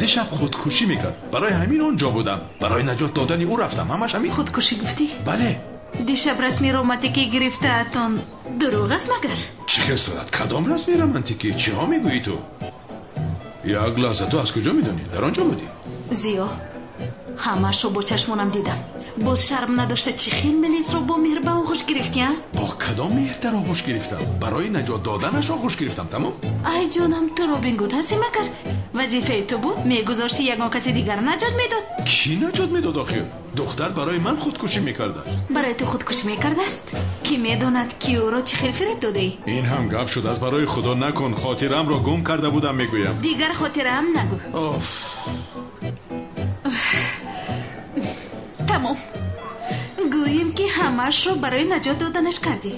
дишаб худкушӣ мекард. Барои ҳамин он ҷо будам. Барои наҷот додани ӯ рафтам. Ҳамаш ҳамин. Худкушӣ гуфтӣ? Бале. Дишаб расми романтикӣ гирифтаатон дурӯғ аст магар? Чӣ хел сурат? Кадом расми романтикӣ? Чиҳо мегӯӣ ту? Як лаҳза, ту аз куҷо медонӣ? Дар он ҷо будӣ? Зиё, ҳамаашро бо чашмонам дидам. Боз шарм надошта чӣ хел милисро бо меҳр ба оғӯш гирифтӣ, а? Бо кадом меҳр дар оғӯш гирифтам? Барои наҷот доданаш оғӯш гирифтам, тамом? Ай ҷонам, ту Робин Гуд ҳастӣ магар? Вазифаи ту буд, мегузошти ягон каси дигар наҷот медод. Кӣ наҷот медод охир? Духтар барои ман худкушӣ мекардааст. Барои ту худкушӣ мекардааст? Кӣ медонад, ки ӯро чӣ хел фиреб додаӣ? Ин ҳам гап шуд. Аз барои худо накун, хотирамро гум карда будам мегӯям. Дигар хотираам нагӯ. Оф. Тамом. Гӯем ки ҳамаашро барои наҷот доданаш кардӣ.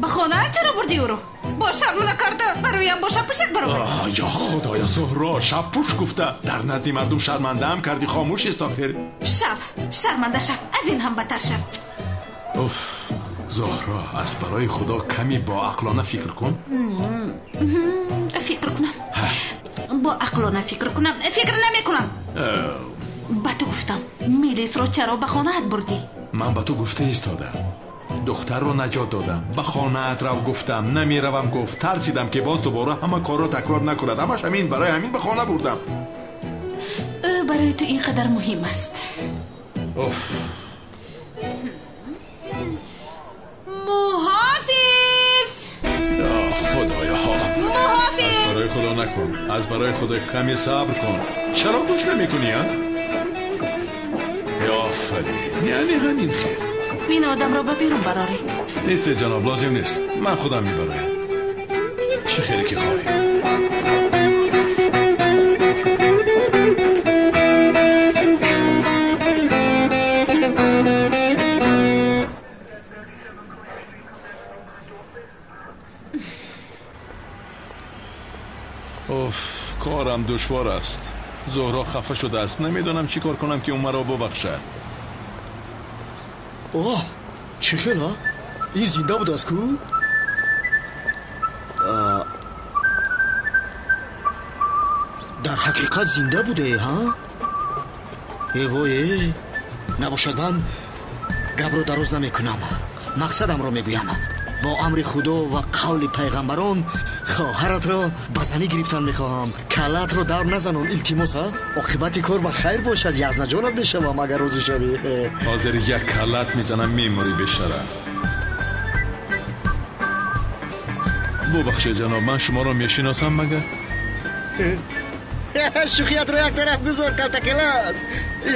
Ба хона чаро бурдӣ ӯро? Бо шарм накарда бароям бо шабпӯшак баромад. Ё худоё, Зуҳро, шабпӯш гуфта дар назди мардум шармандаам кардӣ. Хомӯш ист охир. Шаб, шарманда шаб, аз ин ҳам бадтар шаб. Уф, Зуҳро, аз барои худо каме боақлона фикр кун. Фикр кунам? Бо ақлона фикр кунам? Фикр намекунам. Ба ту гуфтам, милисро чаро ба хонаат бурдӣ? Ман ба ту гуфта истодам. Духтарро наҷот додам. Ба хонаат рав гуфтам, намеравам гуфт. Тарсидам ки боз дубора ҳама корро такрор накунад. Ҳамаш ҳамин, барои ҳамин ба хона бурдам. Ӯ барои ту ин қадар муҳим аст. Уф. Муҳофиз! Ё Худоё, ҳолам. Муҳофиз! Аз барои Худо накун. Аз барои Худо каме сабр кун. Чаро гӯш намекунӣ, а? Офарин. Яъне ҳамин хел. Ин одамро ба берун бароред. Нест, ҷаноб, лозим нест. Ман худам мебароям. Чӣ хеле ки хоҳӣ. Уф, корам душвор аст. Зуҳро хафа шудааст. Намедонам чӣ кор кунам ки ӯ маро бубахшад. Оҳ, чӣ хел, а? Ин зинда будааст ку? Дар ҳақиқат зинда буде, ҳа? Э вой, э, набошад, ман гапро дароз намекунам. Мақсадамро мегӯям. Бо амри Худо ва қавли пайғамбарон хоҳаратро ба занӣ гирифтан мехоҳам. Каллаатро давр назанон, илтимос, ҳа? Оқибати кор ба хайр бошад, язнаҷонат мешавам агар розӣ шавӣ. Ҳозир як каллат мезанам, мемурӣ бешараф. Бубахшед ҷаноб, ман шуморо мешиносам магар? Шӯхиятро як тараф гузор, калтакелас.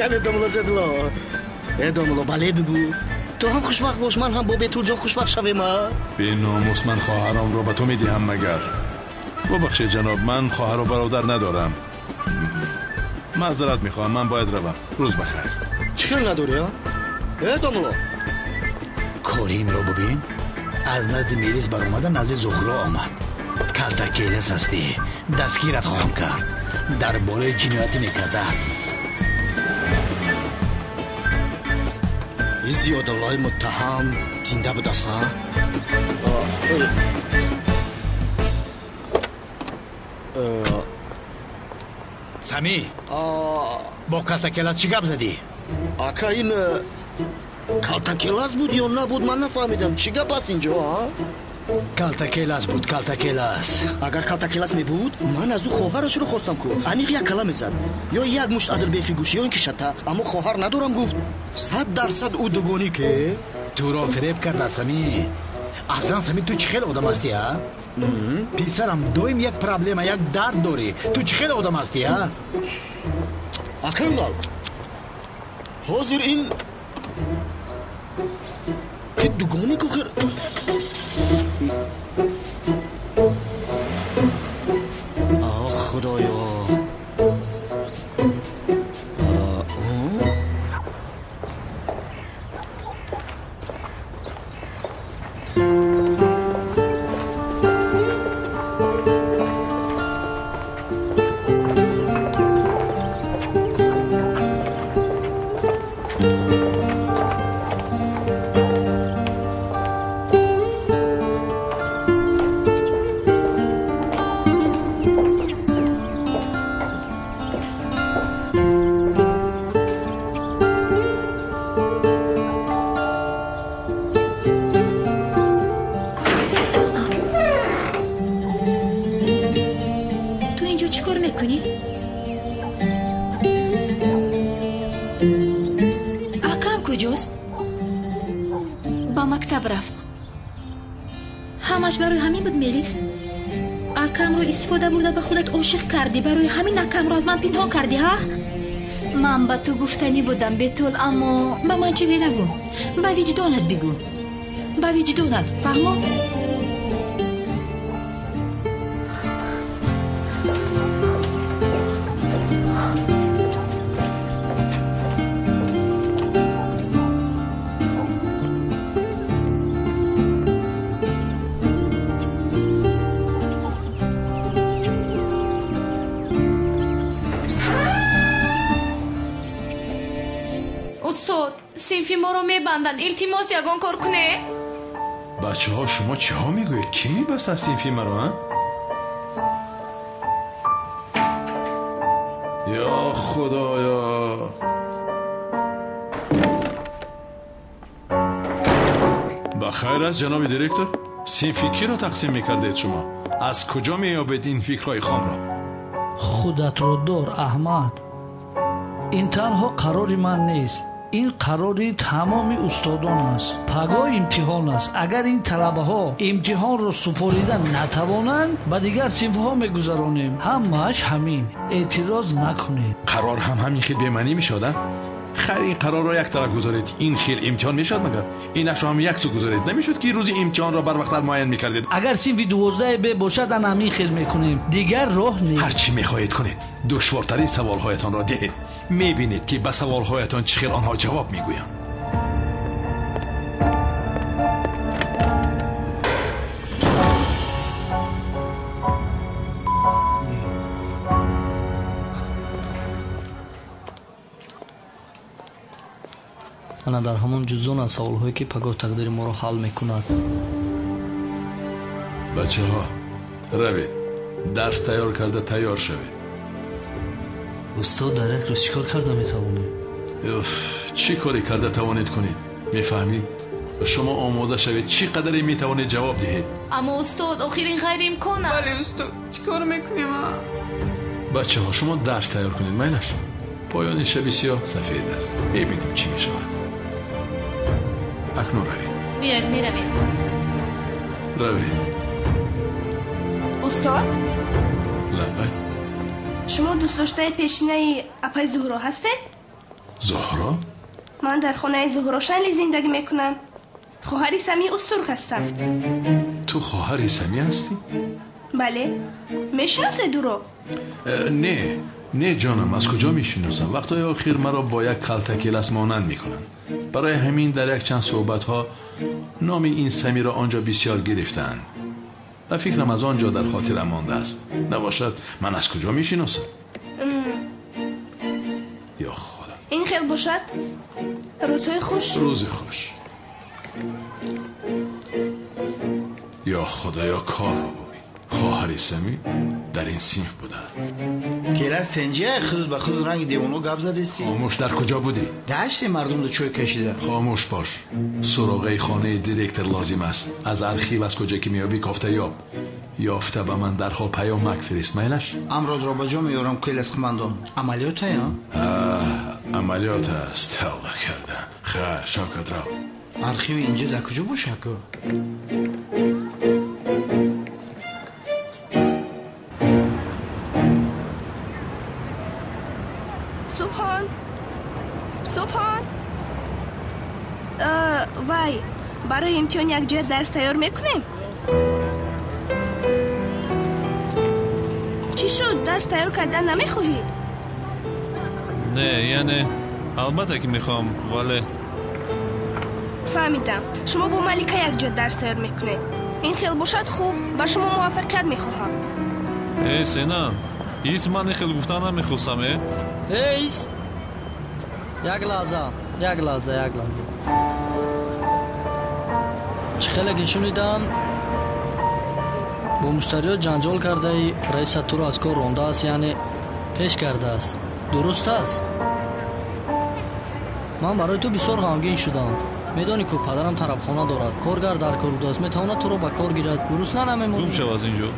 Яъне домуло зедло. Э домуло, бале бигӯ. Ту ҳам хушбахт бош, ман ҳам бо Бетулҷон хушбахт шавем, а? Беномус, ман хоҳарамро ба ту медиҳам магар? Бубахшед ҷаноб, ман хоҳару бародар надорам. Маъзарат мехоҳам, ман бояд равам. Рӯз бахайр. Чӣ хел надорӣ, а? Э домуло, кори инро бубин. Аз назди мелис баромада назди Зуҳро омад. Калтакелас ҳастӣ, дастгират хоҳам кард. Дар болои ҷиноятӣ мекардад. Зиёдуллои муттаҳам зинда будааст, а? Сами, бо калтакелас чӣ гап задӣ? Ака, ин калтакелас буд ё набуд, ман нафаҳмидам. Чӣ гап аст инҷо, а? Калтакелас буд, калтакелас. Агар калтакелас мебуд, ман аз ӯ хоҳарашро хостам ку. Аниқ як кала мезад. Ё як мушт адилбехи гӯш, ё ин ки шата. Аммо хоҳар надорам гуфт. 100% ӯ дугонӣ ке? Туро фиреб карда, Сами. Аслан, Сами, ту чӣ хел одам ҳастӣ, а? Писарам, доим як проблема, як дард дорӣ. Ту чӣ хел одам ҳастӣ, а? Акай Улал, ҳозир ин дугоник охир. Ох, Худоё. Куҷост? Ба мактаб рафт. Ҳамаш барои ҳамин буд, Мелис? Акамро истифода бурда ба худат ошиқ кардӣ. Барои ҳамин акамро аз ман пинҳон кардӣ, ҳа? Ман ба ту гуфтанӣ будам, Бетул, аммо ба ман чизе нагӯ. Ба виҷдонат бигӯ. Ба виҷдонат, фаҳмо? Устод, синфи моро мебанданд. Илтимос, ягон кор куне. Бачаҳо, шумо чиҳо мегӯед? Кӣ мебастад синфи маро, а? Ё Худоё! Ба Ба хайр аст, ҷаноби директор. Синфи киро тақсим мекардед шумо? Аз куҷо меёбед ин фикрҳои хомро? Худатро дор, Аҳмад. Ин танҳо қарори ман нест. Ин қарори тамоми устодон аст. Пагоҳ имтиҳон аст. Агар ин талабаҳо имтиҳонро супорида натавонанд, ба дигар синфҳо мегузаронем. Ҳамааш ҳамин. Эътироз накунед. Қарор ҳам ҳамин хел бемаънӣ мешавад, а? Хайр, ин қарорро як тараф гузоред. Ин хел имтиҳон мешавад магар? Инашро ҳам як су гузоред. Намешуд ки рӯзи имтиҳонро барвақттар муайян мекардед? Агар синфи 12 б бошад, ан ҳамин хел мекунем. Дигар роҳ нест. Ҳар чӣ мехоҳед кунед. Душвортарин саволҳоятонро диҳед. Мебинед ки ба саволҳоятон чӣ хел онҳо ҷавоб мегӯянд. Ана дар ҳамон ҷуздон аз саволҳое ки пагоҳ тақдири моро ҳал мекунад. Бачаҳо, равед, дарс тайёр карда тайёр шавед. Устод, дар як рӯз чӣ кор карда метавонем? Чӣ коре карда тавонед кунед? Мефаҳмӣ? Шумо омода шавед, чӣ қадаре метавонед ҷавоб диҳед. Аммо устод, охир ин ғайриимкон аст. Бале устод, чӣ кор мекунем? Бачаҳо, шумо дарс тайёр кунед, майлаш. Поёни шаби сиёҳ сафед аст. Мебинем чӣ мешавад. Акнун равед. Биёед, меравем. Равед. Устод? Лаббай. Шумо дӯстдоштаи пешинаи апаи Зуҳро ҳастед? Зуҳро? Ман дар хонаи Зуҳро Шанли зиндагӣ мекунам. Хоҳари Самӣ Устурк ҳастам. Ту хоҳари Самӣ ҳастӣ? Бале. Мешиносед ӯро? Не, не ҷонам, аз куҷо мешиносам? Вақтҳои охир маро бо як калтакелас монанд мекунанд. Барои ҳамин дар якчанд суҳбатҳо номи ин Самиро он ҷо бисёр гирифтаанд. Ва фикрам аз он ҷо дар хотирам мондааст. Набошад, ман аз куҷо мешиносам? Ё Худо. Ин хел бошад? Рӯзҳои хуш. Рӯзи хуш. Ё Худоё, корро бубин. Хоҳари Самӣ дар ин синф буда. Келас тенҷия худут ба худут ранги девоно гап задисти? Хомӯш, дар куҷо будӣ? Гашти мардумро чой кашида. Хомӯш бош. Суроғаи хонаи директор лозим аст. Аз архив аз куҷо ки меёбӣ кофта ёб. Ёфта ба ман дарҳол паёмак фирист, майлаш? Амродро ба ҷо меёрам, келас қумандон. Амалиётая? Амалиёт аст. Тавба кардам. Хайр, Шавкат, рав. Архиви инҷо дар куҷо бошад ку? Субҳон, Субҳон, вай, барои имтиҳон якҷоя дарс тайёр мекунем? Чӣ шуд, дарс тайёр кардан намехоҳӣ? Не, яъне албатта ки мехоҳам, вале фаҳмидам, шумо бо Малика якҷоя дарс тайёр мекунед. Ин хел бошад хуб, ба шумо муваффақият мехоҳам. Э, Сенам, ис ман ин хел гуфтан намехостам, э? Эй, ис! Як лаҳза, як лаҳза, як лаҳза. Чӣ хеле ки шунидам, бо муштариёт ҷанҷол кардаи, раисат туро аз кор рондааст, яъне пеш кардааст. Дуруст аст? Ман барои ту бисёр ғамгин шудам. Медонӣ ку падарам тарабхона дорад, коргар дар кор будааст, метавонад туро ба кор гирад. Гурусна намемонӣ. Гум шав аз ин ҷо.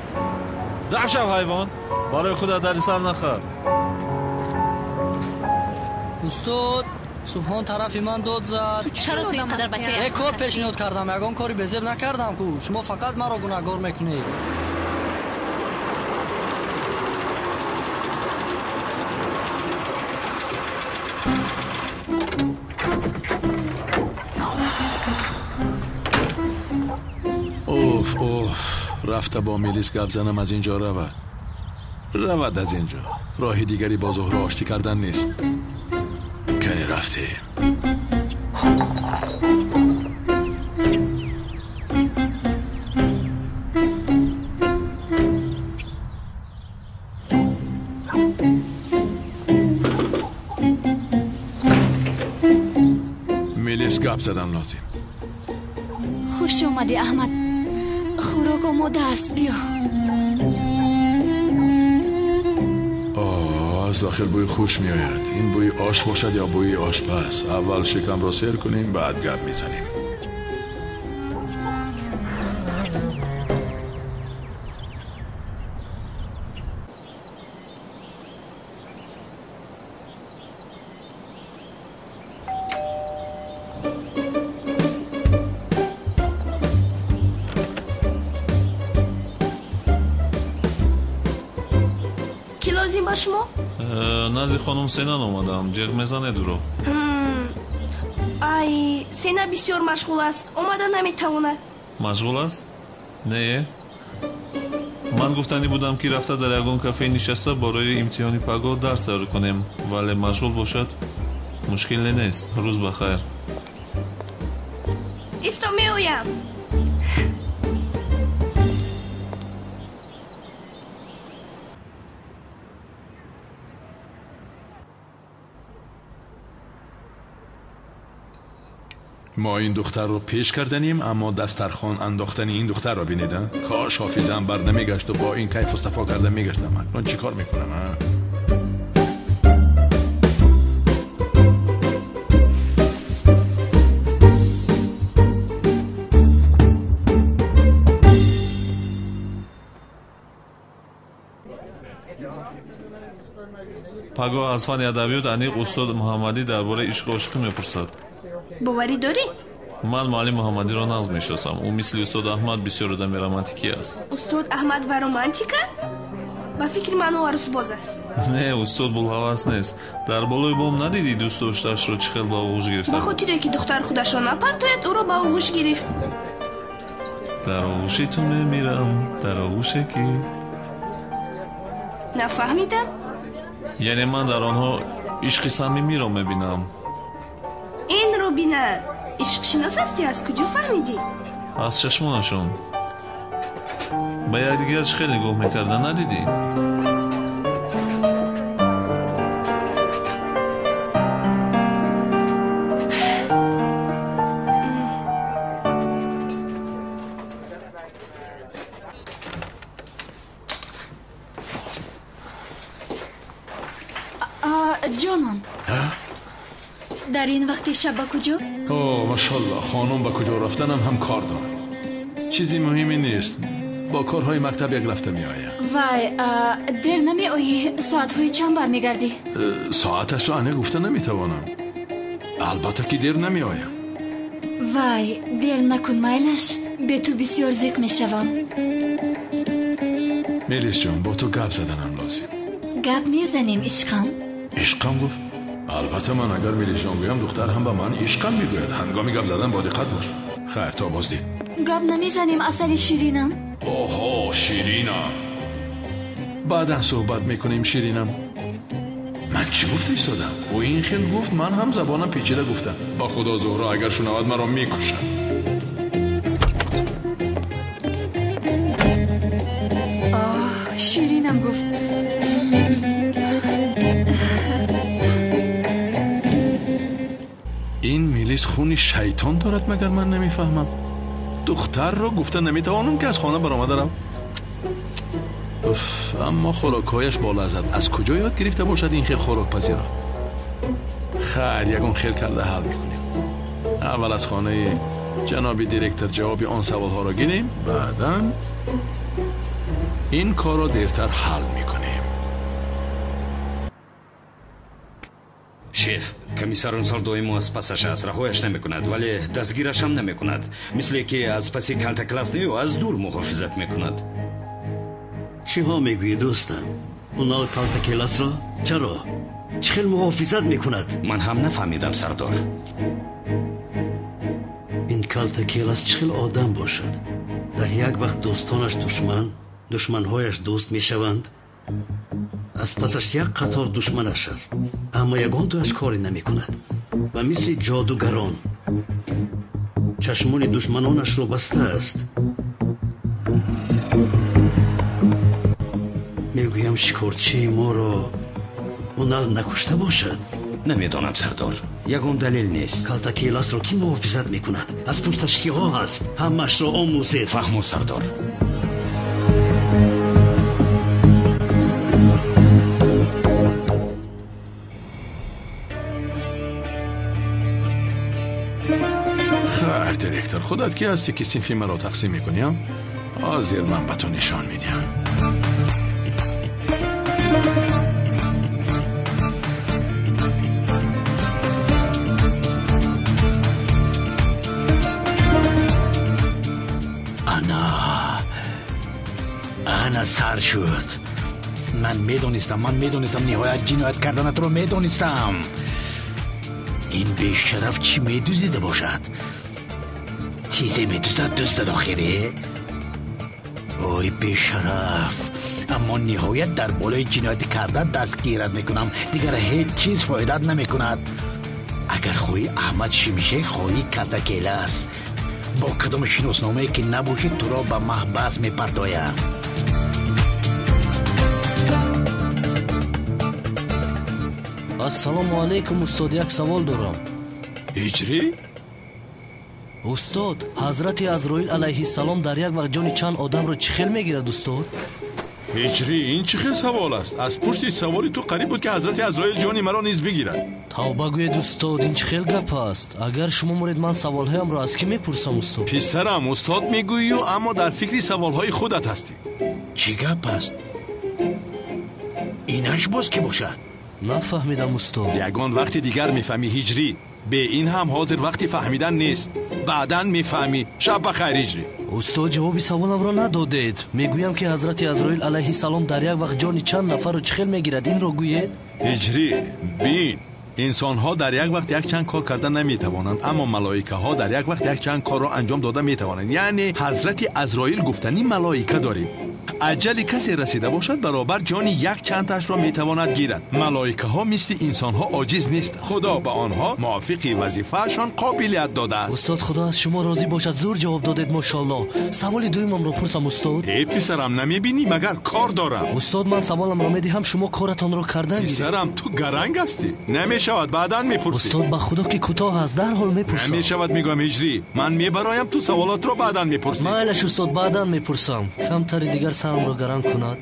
Даф шав, ҳайвон! Барои худат дарди сар нахар. Устод, Субҳон тарафи ман дод зад. Чаро ту ин қадар бачаи Як кор пешниҳод кардам, ягон кори безеб накардам ку. Шумо фақат маро гунаҳгор мекунед. Оф, оф, рафта бо милис гап занам, аз ин ҷо равад. Равад аз ин ҷо. Роҳи дигари бо Зуҳро оштӣ кардан нест. Кани рафтем. Милис гап задан лозим. Хуш омадӣ, Аҳмад. Хӯрок омода аст, биё. Аз дохил бӯи хуш меояд. Ин бӯи ош бошад ё бӯи ошпаз? Аввал шикамро сер кунем, баъд гап мезанем. Ки лозим ба шумо? Назди хонум Сенан омадам. Ҷеғ мезанед ӯро? Ай, Сена бисёр машғул аст, омада наметавонад. Машғул аст? Не. Ман гуфтанӣ будам, ки рафта дар ягон кафе нишаста барои имтиҳони пагоҳ дарс тайёр кунем, вале машғул бошад мушкиле нест. Рӯз ба хайр. Исто, меоям. Мо ин духтарро пеш карданем, аммо дастархон андохтани ин духтарро бинед. Кош ҳофизаам бар намегашту бо ин кайфу сафо карда мегаштам. Акнун чӣ кор мекунам? Пагоҳ аз фанни адабиёт аниқ устод Муҳаммадӣ дар бораи ишқу ошиқӣ мепурсад. Боварӣ дорӣ? Ман муаллим Муҳаммадиро нағз мешиносам. Ӯ мисли устод Аҳмад бисёр одами романтикӣ аст. Устод Аҳмад ва романтика? Ба фикри ман ӯ арӯсбоз аст. Не, устод булҳавас нест. Дар болои бом надидӣ дӯст доштаашро чӣ хел ба оғӯш гирифта? Ба хотире ки духтар худашро напартояд, ӯро ба оғӯш гирифт. Дар оғӯши ту мемирам, дар оғӯше ки нафаҳмидам. Яъне ман дар онҳо ишқи самимиро мебинам. Инро бина, ишқшинос ҳастӣ? Аз куҷо фаҳмидӣ? Аз чашмонашон. Ба якдигар чӣ хел нигоҳ мекарда, надидӣ? Ҷонон, дар ин вақти шаб ба куҷо? О, машалло, хонум ба куҷо рафтанам ҳам кор дорад. Чизи муҳиме нест. Бо корҳои мактаб як рафта меоям. Вай, дер намеоӣ? Соатҳои чанд бармегардӣ? Соаташро аниқ гуфта наметавонам. Албатта ки дер намеоям. Вай, дер накун, майлаш. Бе ту бисёр зиқ мешавам. Мелисҷон, бо ту гап заданам лозим. Гап мезанем, ишқам. Ишқам гуфт? Албатта ман агар Мелисҷон гӯям, духтар ҳам ба ман ишқам мегӯяд. Ҳангоми гап задан бо диққат бош. Хайр, то боздид. Гап намезанем, асали ширинам. Оҳо, ширинам. Баъдан суҳбат мекунем, ширинам. Ман чӣ гуфта истодам? Ӯ ин хел гуфт, ман ҳам забонам печида гуфтам. Ба худо, Зуҳро агар шунавад маро мекушад. Оҳ, ширинам гуфт. Ин Мелис хуни шайтон дорад, магар ман намефаҳмам. Духтарро гуфта наметавонам ки аз хона баромада рав. Уф, аммо хӯрокҳояш болаззат. Аз куҷо ёд гирифта бошад ин хел хӯрокпазиро? Хайр, ягон хел карда ҳал мекунем. Аввал аз хонаи ҷаноби директор ҷавоби он саволҳоро гирем, баъдан ин корро дертар ҳал мекунем. Шеф, комиссар он сол доимо аз пасаш аст, раҳояш намекунад, вале дастгираш ҳам намекунад. Мисле ки аз паси калтаклас не, аз дур муҳофизат мекунад. Чиҳо мегӯӣ, дӯстам? Унал калтакеласро чаро? Чӣ хел муҳофизат мекунад? Ман ҳам нафаҳмидам, сардор. Ин калтакелас чӣ хел одам бошад? Дар як вақт дӯстонаш душман, душманҳояш дӯст мешаванд. Аз пасаш як қатор душманаш аст, аммо ягон дуаш коре намекунад. Ба мисли ҷодугарон чашмони душманонашро бастааст. Мегӯям, шикорчии моро Унал накушта бошад? Намедонам, сардор, ягон далел нест. Калтакеласро кӣ муҳофизат мекунад? Аз пушташ киҳо ҳаст? Ҳамаашро омӯзед. Фаҳмо, сардор. Хайр, директор, худат ки ҳастӣ ки синфи маро тақсим мекунӣ? Ҳозир ман ба ту нишон медиҳам. Ана сар шуд. Ман медонистам, ман медонистам, ниҳоят ҷиноят карданатро медонистам. Ин бешараф чӣ медуздида бошад? Чизе медуздад, дуздад охире. Ой бешараф, аммо ниҳоят дар болои ҷинояти карда дастгират мекунам. Дигар ҳеҷ чиз фоидат намекунад. Агар хоҳӣ Аҳмад Шимшек, хоҳӣ Калтакелас, бо кадом шиносномае ки набошӣ, туро ба маҳбас мепартоям. Ассалому алайкум устод, як савол дорам. Ҳиҷрӣ? Устод, ҳазрати Азроил алайҳиссалом дар як вақт ҷони чанд одамро чӣ хел мегирад, устод? Ҳиҷрӣ, ин чӣ хел савол аст? Аз пушти саволи ту қариб буд, ки ҳазрати Азроил ҷони маро низ бигирад. Тавба гӯед устод, ин чӣ хел гап аст? Агар шумо муред, ман саволҳоямро аз кӣ мепурсам, устод? Писарам, устод мегӯӣ, аммо дар фикри саволҳои худат ҳастӣ. Чӣ гап аст? Инаш боз кӣ бошад? Нафаҳмидам устод. Ягон вақти дигар мефаҳмӣ ҳиҷрӣ. Бе ин ҳам ҳозир вақти фаҳмидан нест. Баъдан мефаҳмӣ. Шаб бахайр ҳиҷрӣ. Устод, ҷавоби саволамро надодед. Мегӯям, ки ҳазрати Азроил алайҳиссалом дар як вақт ҷони чанд нафарро чӣ хел мегирад, инро гӯед? Ҳиҷрӣ, бин, инсонҳо дар як вақт якчанд кор карда наметавонанд, аммо малоикаҳо дар як вақт якчанд корро анҷом дода метавонанд. Яъне ҳазрати Азроил гуфтани малоика дорем. Аҷали касе расида бошад, баробар ҷони якчандташро метавонад гирад. Малоикаҳо мисли инсонҳо оҷиз нест. Худо ба онҳо мувофиқи вазифаашон қобилият додааст. Устод, худо аз шумо розӣ бошад, зур ҷавоб додед, мошоаллоҳ. Саволи дуюмамро пурсам устод? Э писарам, намебинӣ магар кор дорам? Устод, ман саволамро медиҳам, шумо коратонро кардан гиред. Писарам, ту гаранг ҳастӣ. Намешавад, баъдан мепурсӣ. Устод, ба худо ки кӯтоҳ аст, дарҳол мепурсам. Намешавад, мегӯям ҳиҷрӣ. Ман мебароям, ту саволотро баъдан мепурсӣ. Майлаш устод, баъдан мепурсам. Камтари дигар сарамро гаранг кунад.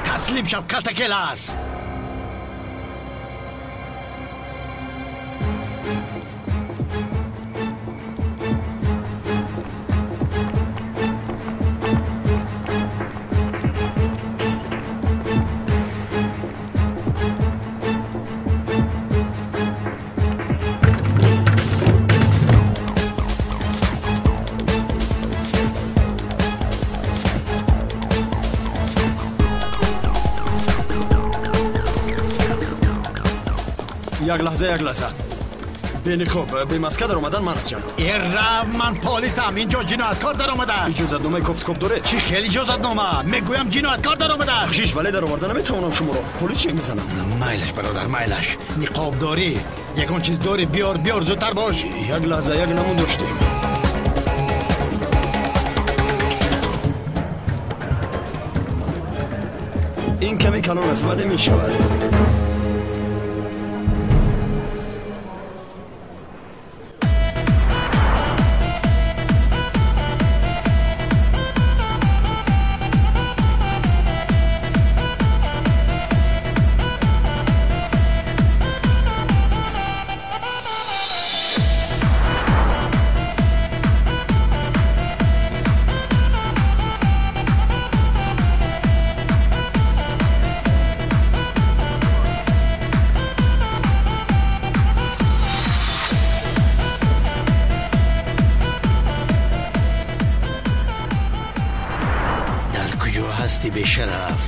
Таслим шав, Калтакелас. Як лаҳза, як лаҳза. Бениқоб, бемаска даромадан ман аст, ҷаноб. Э, ман полисам, инҷо ҷинояткор даромадааст. Иҷозатномаи кофтукоб доред? Чӣ хел иҷозатнома? Мегӯям ҷинояткор даромадааст. Бахшиш, вале дароварда наметавонам шуморо. Полис чек мезанад. Майлаш, бародар, майлаш. Ниқоб дорӣ? Ягон чиз дорӣ? Биёр, биёр, зудтар бош. Як лаҳза, як намун доштем. Ин каме калон аст, вале мешавад. Бешараф.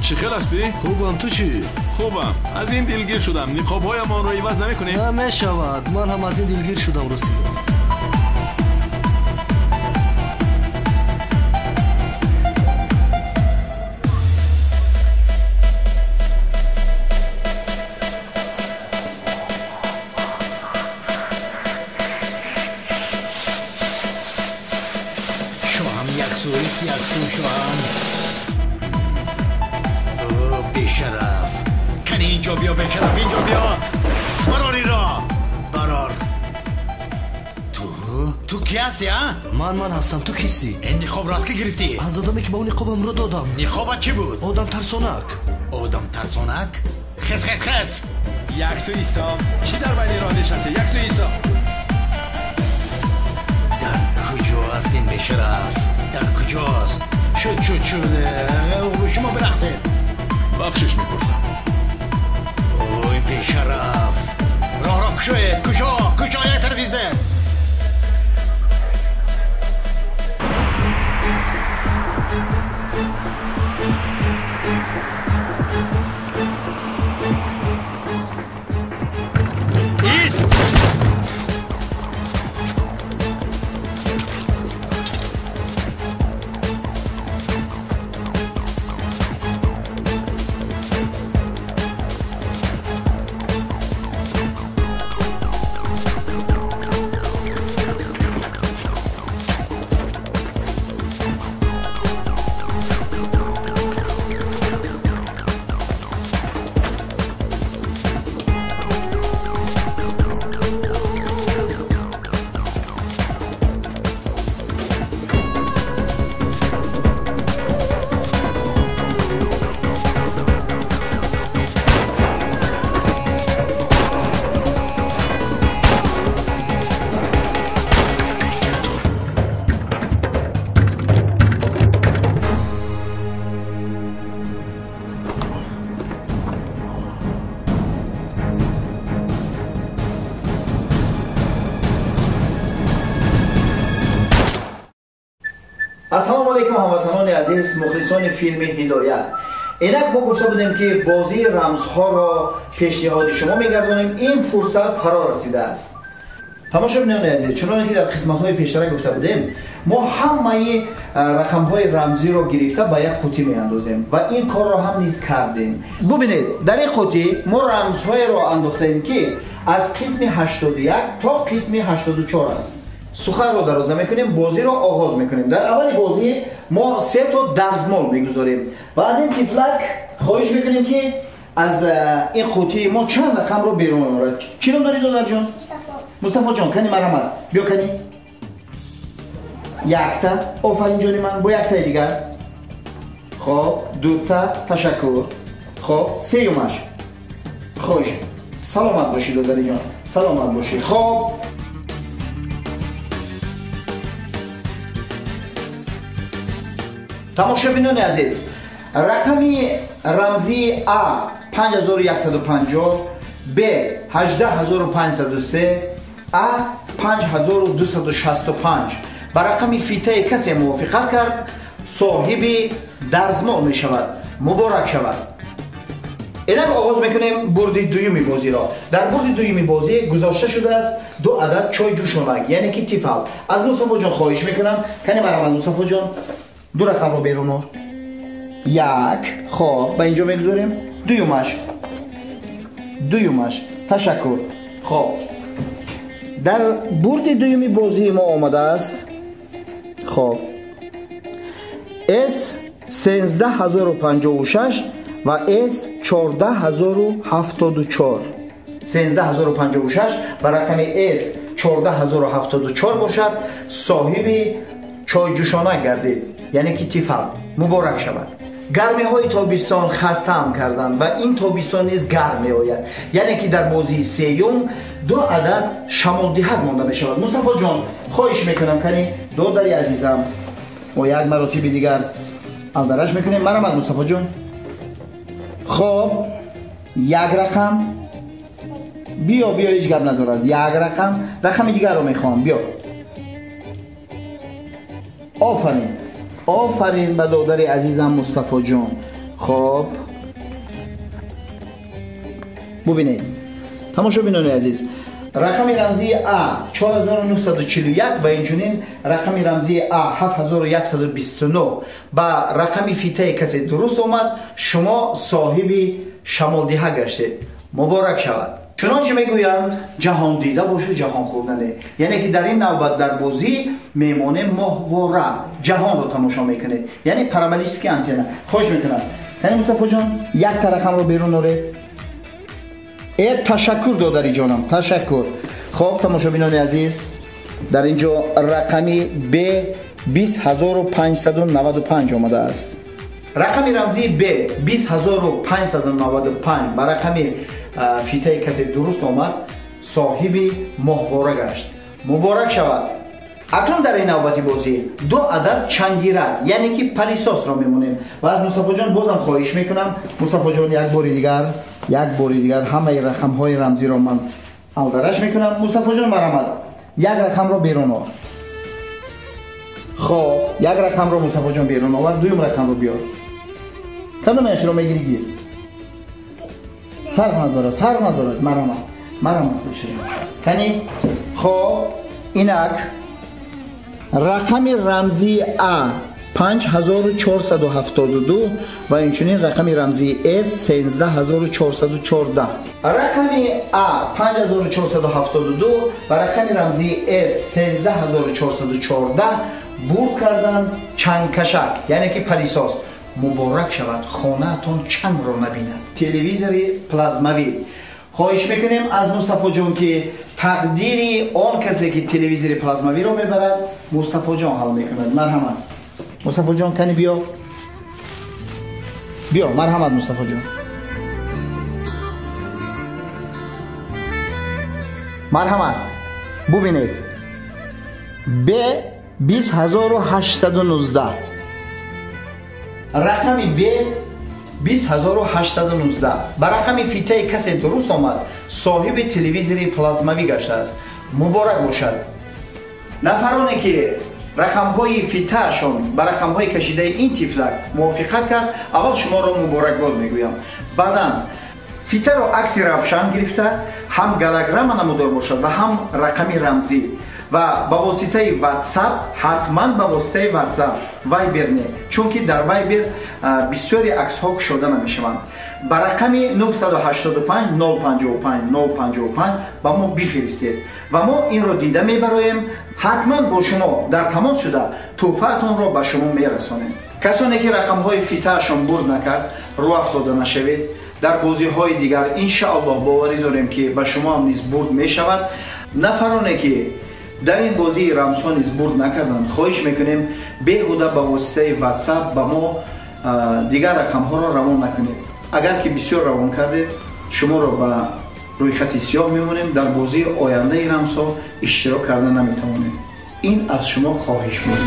Чӣ хел ҳастӣ? Хубам, ту чӣ? Хубам. Аз ин дилгир шудам. Ниқобҳоямонро иваз намекунем? Намешавад. Ман ҳам аз ин дилгир шудам, ростӣ. Шоҳам як су, як су, шоҳам. Бешараф, кани инҷо биё, бешараф, инҷо биё. Барор инро, барор. Ту ки ҳастӣ, а? Ман ҳастам, ту кистӣ? Ин ниқобро аз ки гирифтӣ? Аз одаме ки ба ӯ ниқобамро додам. Ниқобат чӣ буд? Одам тарсонак. Одам тарсонак? Хес, хес, хес. Як су исто. Чӣ дар байни роҳ нишастӣ? Як су исто. Дар куҷо аст ин бешараф? Дар куҷост? Шуд, шуд, шуд. Шумо бирақсед. Бахшиш мепурсам. Ой, бешараф, роҳро кушоед, кушо, кушо, як тараф изде. Ист! Ассалому алайкум, ҳамватанони азиз, мухлисони филми Ҳидоят. Инак мо гуфта будем, ки бозии рамзҳоро пешниҳоди шумо мегардонем. Ин фурсат фаро расидааст. Тамошобинони азиз, чуноне ки дар қисматҳои пештара гуфта будем, мо ҳамаи рақамҳои рамзиро гирифта ба як қутӣ меандозем ва ин корро ҳам низ кардем. Бубинед, дар ин қутӣ мо рамзҳоеро андохтаем, ки аз қисми 81 то қисми 84 аст. Суханро дароз намекунем, бозиро оғоз мекунем. Дар аввали бозӣ мо се то дарзмол мегузорем ва аз ин тифлак хоҳиш мекунем, ки аз ин қутии мо чанд рақамро берун орад. Чӣ ном дорӣ, додарҷон? Мустафоҷон, кани марҳамат, биё кани. Якта, офарин ҷони ман, бо яктаи дигар. Хоб, дута, ташаккур. Хоб, сеюмаш. Хош, саломат бошӣ, додариҷон, саломат бошӣ. Хоб, тамошобинони азиз, рақами рамзии А 5150, Б 18503, А 5265 ба рақами фитаи касе мувофиқат кард, соҳиби дарзмол мешавад. Муборак шавад. Инак оғоз мекунем бурди дуюми бозиро. Дар бурди дуюми бозӣ гузошта шудааст ду адад чой ҷӯшонак, яъне ки тифал. Аз Мустафоҷон хоҳиш мекунам, кани марҳамат Мустафоҷон, ду рақамро берун ор. Як, хоб, ба инҷо мегузорем. Дуюмаш, дуюмаш, ташаккур. Хоб, дар бурди дуюми бозии мо омадааст, хоб, С 13056 ва С 14074. 13056 ва рақами С 14074 бошад, соҳиби чойҷӯшонак гардид, яъне ки тифал. Муборак шавад. Гармиҳои тобистон хастаам карданд ва ин тобистон низ гарм меояд, яъне ки дар бозии сеюм ду адад шамолдиҳак монда мешавад. Мустафоҷон, хоҳиш мекунам, кани додари азизам, мо як маротиби дигар алдараш мекунем. Марҳамат Мустафоҷон. Хоб, як рақам биё, биё, ҳеҷ гап надорад. Як рақам, рақами дигарро мехоҳам, биё. Офарин, офарин ба додари азизам Мустафоҷон. Хоб, бубинед, тамошобинони азиз, рақами рамзии А 4941 ва инчунин рақами рамзии А 7129 ба рақами фитаи касе дуруст омад, шумо соҳиби шамолдиҳа гаштед. Муборак шавад. Чунончи мегӯянд, ҷаҳон дида бошу ҷаҳон хӯрдане, яъне ки дар ин навбат дар бозӣ мемонем моҳвора, ҷаҳонро тамошо мекунед, яъне параболический антенна. Хоҳиш мекунам, яъне Мустафоҷон, якта рақамро берун оред. Ташаккур додариҷонам, ташаккур. Хоб, тамошобинони азиз, дар ин ҷо рақами Б 20595 омадааст. Рақами рамзии Б 20595 ба рақами фитаи касе дуруст омад, соҳиби моҳвора гашт. Муборак шавад. Акнун дар ин навбати бозӣ ду адад чангира, яъне ки палисосро мемонем ва аз Мустафоҷон бозам хоҳиш мекунам. Мустафоҷон, як бори дигар, як бори дигар ҳамаи рақамҳои рамзиро ман алдараш мекунам. Мустафоҷон, марҳамат, як рақамро берун ор. Хоб, як рақамро Мустафоҷон берун овард, дуюм рақамро биёр. Кадомашро мегири, гир. Фарқ надорад, фарқ надорад. Марҳамат, марҳамат. Кани, хоб, инак рақами рамзии А 5472 ва инчунин рақами рамзии С 13414. Рақами А 5472 ва рақами рамзии С 13414 бурд карданд чангкашак, яъне ки палисос. Муборак шавад, хонаатон чангро набинад. Телевизори плазмавӣ. Хоҳиш мекунем аз Мустафоҷон, ки тақдири он касе ки телевизори плазмавиро мебарад, Мустафоҷон ҳал мекунад. Марҳамат Мустафоҷон, кани биё, биё, марҳамат Мустафоҷон. Марҳамат, бубинед, Б 20819, рақами Б 20819 ба рақами фитаи касе дуруст омад, соҳиби телевизори плазмавӣ гаштааст. Муборак бошад. Нафароне ки рақамҳои фитаашон ба рақамҳои кашидаи ин тифлак мувофиқат кард, аввал шуморо муборакбод мегӯям. Баъдан фитаро акси равшан гирифта, ҳам голограмма намудор бошад ва ҳам рақами рамзӣ, ва ба воситаи WhatsApp, ҳатман ба воситаи WhatsApp, Viber не, чунки дар Viber бисёри аксҳо кушода намешаванд. Ба рақами 985 055 055 ба мо бифиристед ва мо инро дида мебароем. Ҳатман бо шумо дар тамос шуда тӯҳфаатонро ба шумо мерасонем. Касоне ки рақамҳои фитаашон бурд накард, рӯ афтода нашавед. Дар бозиҳои дигар иншааллоҳ боварӣ дорем, ки ба шумо ҳам низ бурд мешавад. Нафароне ки дар ин бозии рамзҳо низ бурд накарданд, хоҳиш мекунем беҳуда ба воситаи WhatsApp ба мо Дигар рақамҳоро равон накунед. Агар ки бисёр равон кардед, шуморо ба рӯйхати сиёҳ мемонем, дар бозии ояндаи рамзҳо иштирок карда наметавонед. Ин аз шумо хоҳиш буд.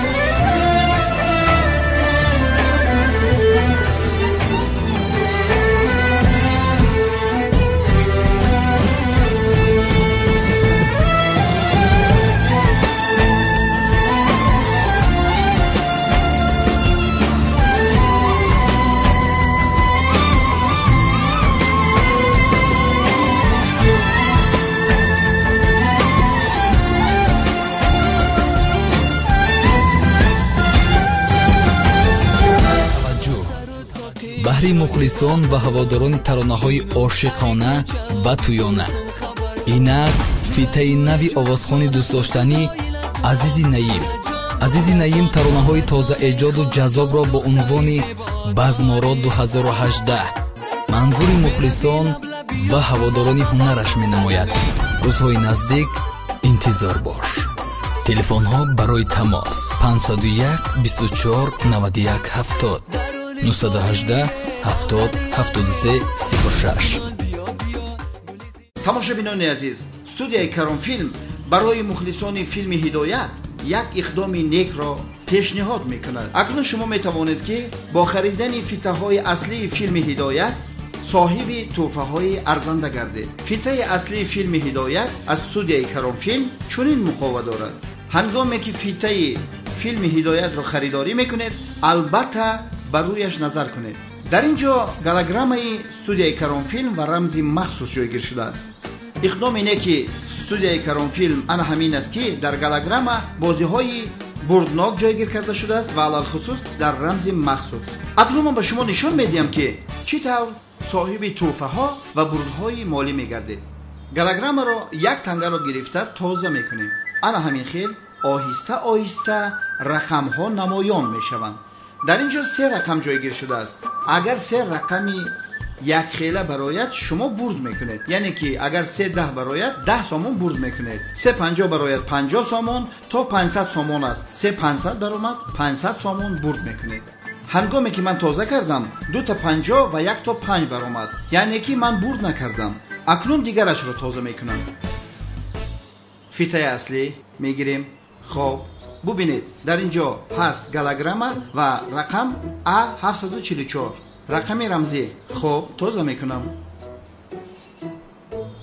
Баҳри мухлисон ва ҳаводорони таронаҳои ошиқона ва тӯёна. Инак фитаи нави овозхони дӯстдоштанӣ Азизи Наим. Азизи Наим таронаҳои тозаэҷоду ҷаззобро бо унвони Базморо 2018 манзури мухлисон ва ҳаводорони ҳунараш менамояд. Рӯзҳои наздик интизор бош. Телефонҳо барои тамос 501 24 91 70 918 70 73 06. Тамошобинони азиз, студияи Каронфилм барои мухлисони филми Ҳидоят як иқдоми некро пешниҳод мекунад. Акнун шумо метавонед ки бо харидани фитаҳои аслии филми Ҳидоят соҳиби тӯҳфаҳои арзанда гардед. Фитаи аслии филми Ҳидоят аз студияи Каронфилм чунин муқова дорад. Ҳангоме ки фитаи филми Ҳидоятро харидорӣ мекунед, албатта ба рӯяш назар кунед. Дар ин ҷо голограммаи студияи Каронфилм ва рамзи махсус ҷойгир шудааст. Иқдоми неки студияи Каронфилм ана ҳамин аст, ки дар голограмма бозиҳои бурднок ҷойгир карда шудааст ва алалхусус дар рамзи махсус. Акнун ман ба шумо нишон медиҳам, ки чӣ тавр соҳиби тӯҳфаҳо ва бурдҳои молӣ мегардед. Голограммаро як тангаро гирифта тоза мекунем. Ана ҳамин хел оҳиста оҳиста рақамҳо намоён мешаванд. Дар ин ҷо се рақам ҷойгир шудааст. Агар се рақами якхела барояд, шумо бурд мекунед. Яъне ки агар 3.10 барояд, 10 сомон бурд мекунед. 3.50 барояд, 50 сомон, то 500 сомон аст. 3.500 баромад, 500 сомон бурд мекунед. Ҳангоме ки ман тоза кардам, 2.50 ва 1.5 баромад. Яъне ки ман бурд накардам. Акнун дигарашро тоза мекунам. Фитаи аслӣ мегирем. Хоб, бубинед, дар ин ҷо ҳаст голограмма ва рақам А744, рақами рамзӣ. Хоб, тоза мекунам.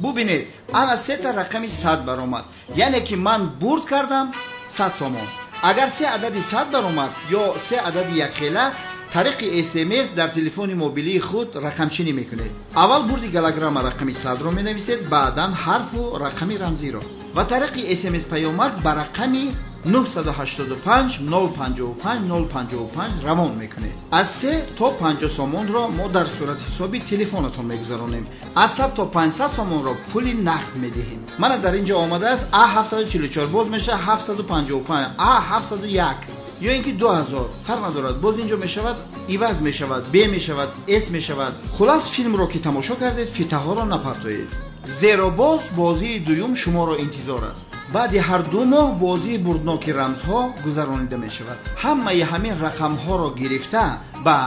Бубинед, ана сета рақами 100 баромад. Яъне ки ман бурд кардам 100 сомон. Агар се адади 100 баромад ё се адади якхела, тариқи СМС дар телефони мобилии худ рақамчинӣ мекунед. Аввал бурди голограмма рақами 100-ро менависед, баъдан ҳарфу рақами рамзиро ва тариқи СМС паёмак ба рақами 985 055 055 равон мекунед. Аз 3 то 50 сомонро мо дар сурати ҳисоби телефонатон мегузаронем. Аз 100 то 500 сомонро пули нақд медиҳем. Мана дар ин ҷо омадааст А744, боз мешавад 755, А701 ё ин ки 2000, фарқ надорад. Боз ин ҷо мешавад, иваз мешавад, Б мешавад, С мешавад. Хулас, филмро ки тамошо кардед, фитаҳоро напартоед, зеро боз бозии дуюм шуморо интизор аст. Баъди ҳар 2 моҳ бозии бурдноки рамзҳо гузаронида мешавад. Ҳамаи ҳамин рақамҳоро гирифта ба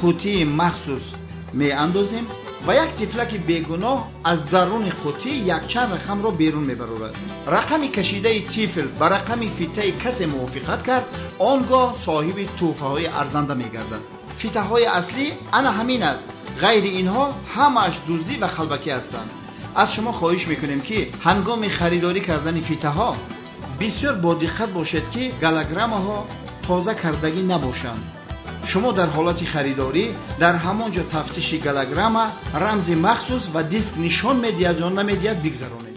қутии махсус меандозем ва як тифлаки бегуноҳ аз даруни қутӣ якчанд рақамро берун мебарорад. Рақами кашидаи тифл ба рақами фитаи касе мувофиқат кард, он гоҳ соҳиби тӯҳфаҳои арзанда мегардад. Фитаҳои аслӣ ана ҳамин аст. Ғайри инҳо ҳамааш дуздӣ ва қалбакӣ ҳастанд. Аз шумо хоҳиш мекунем, ки ҳангоми харидорӣ кардани фитаҳо бисёр бодиққат бошед, ки голограммаҳо тоза кардагӣ набошанд. Шумо дар ҳолати харидорӣ дар ҳамон ҷо тафтиши голограмма, рамзи махсус ва диск нишон медиҳад ё намедиҳад бигзаронед.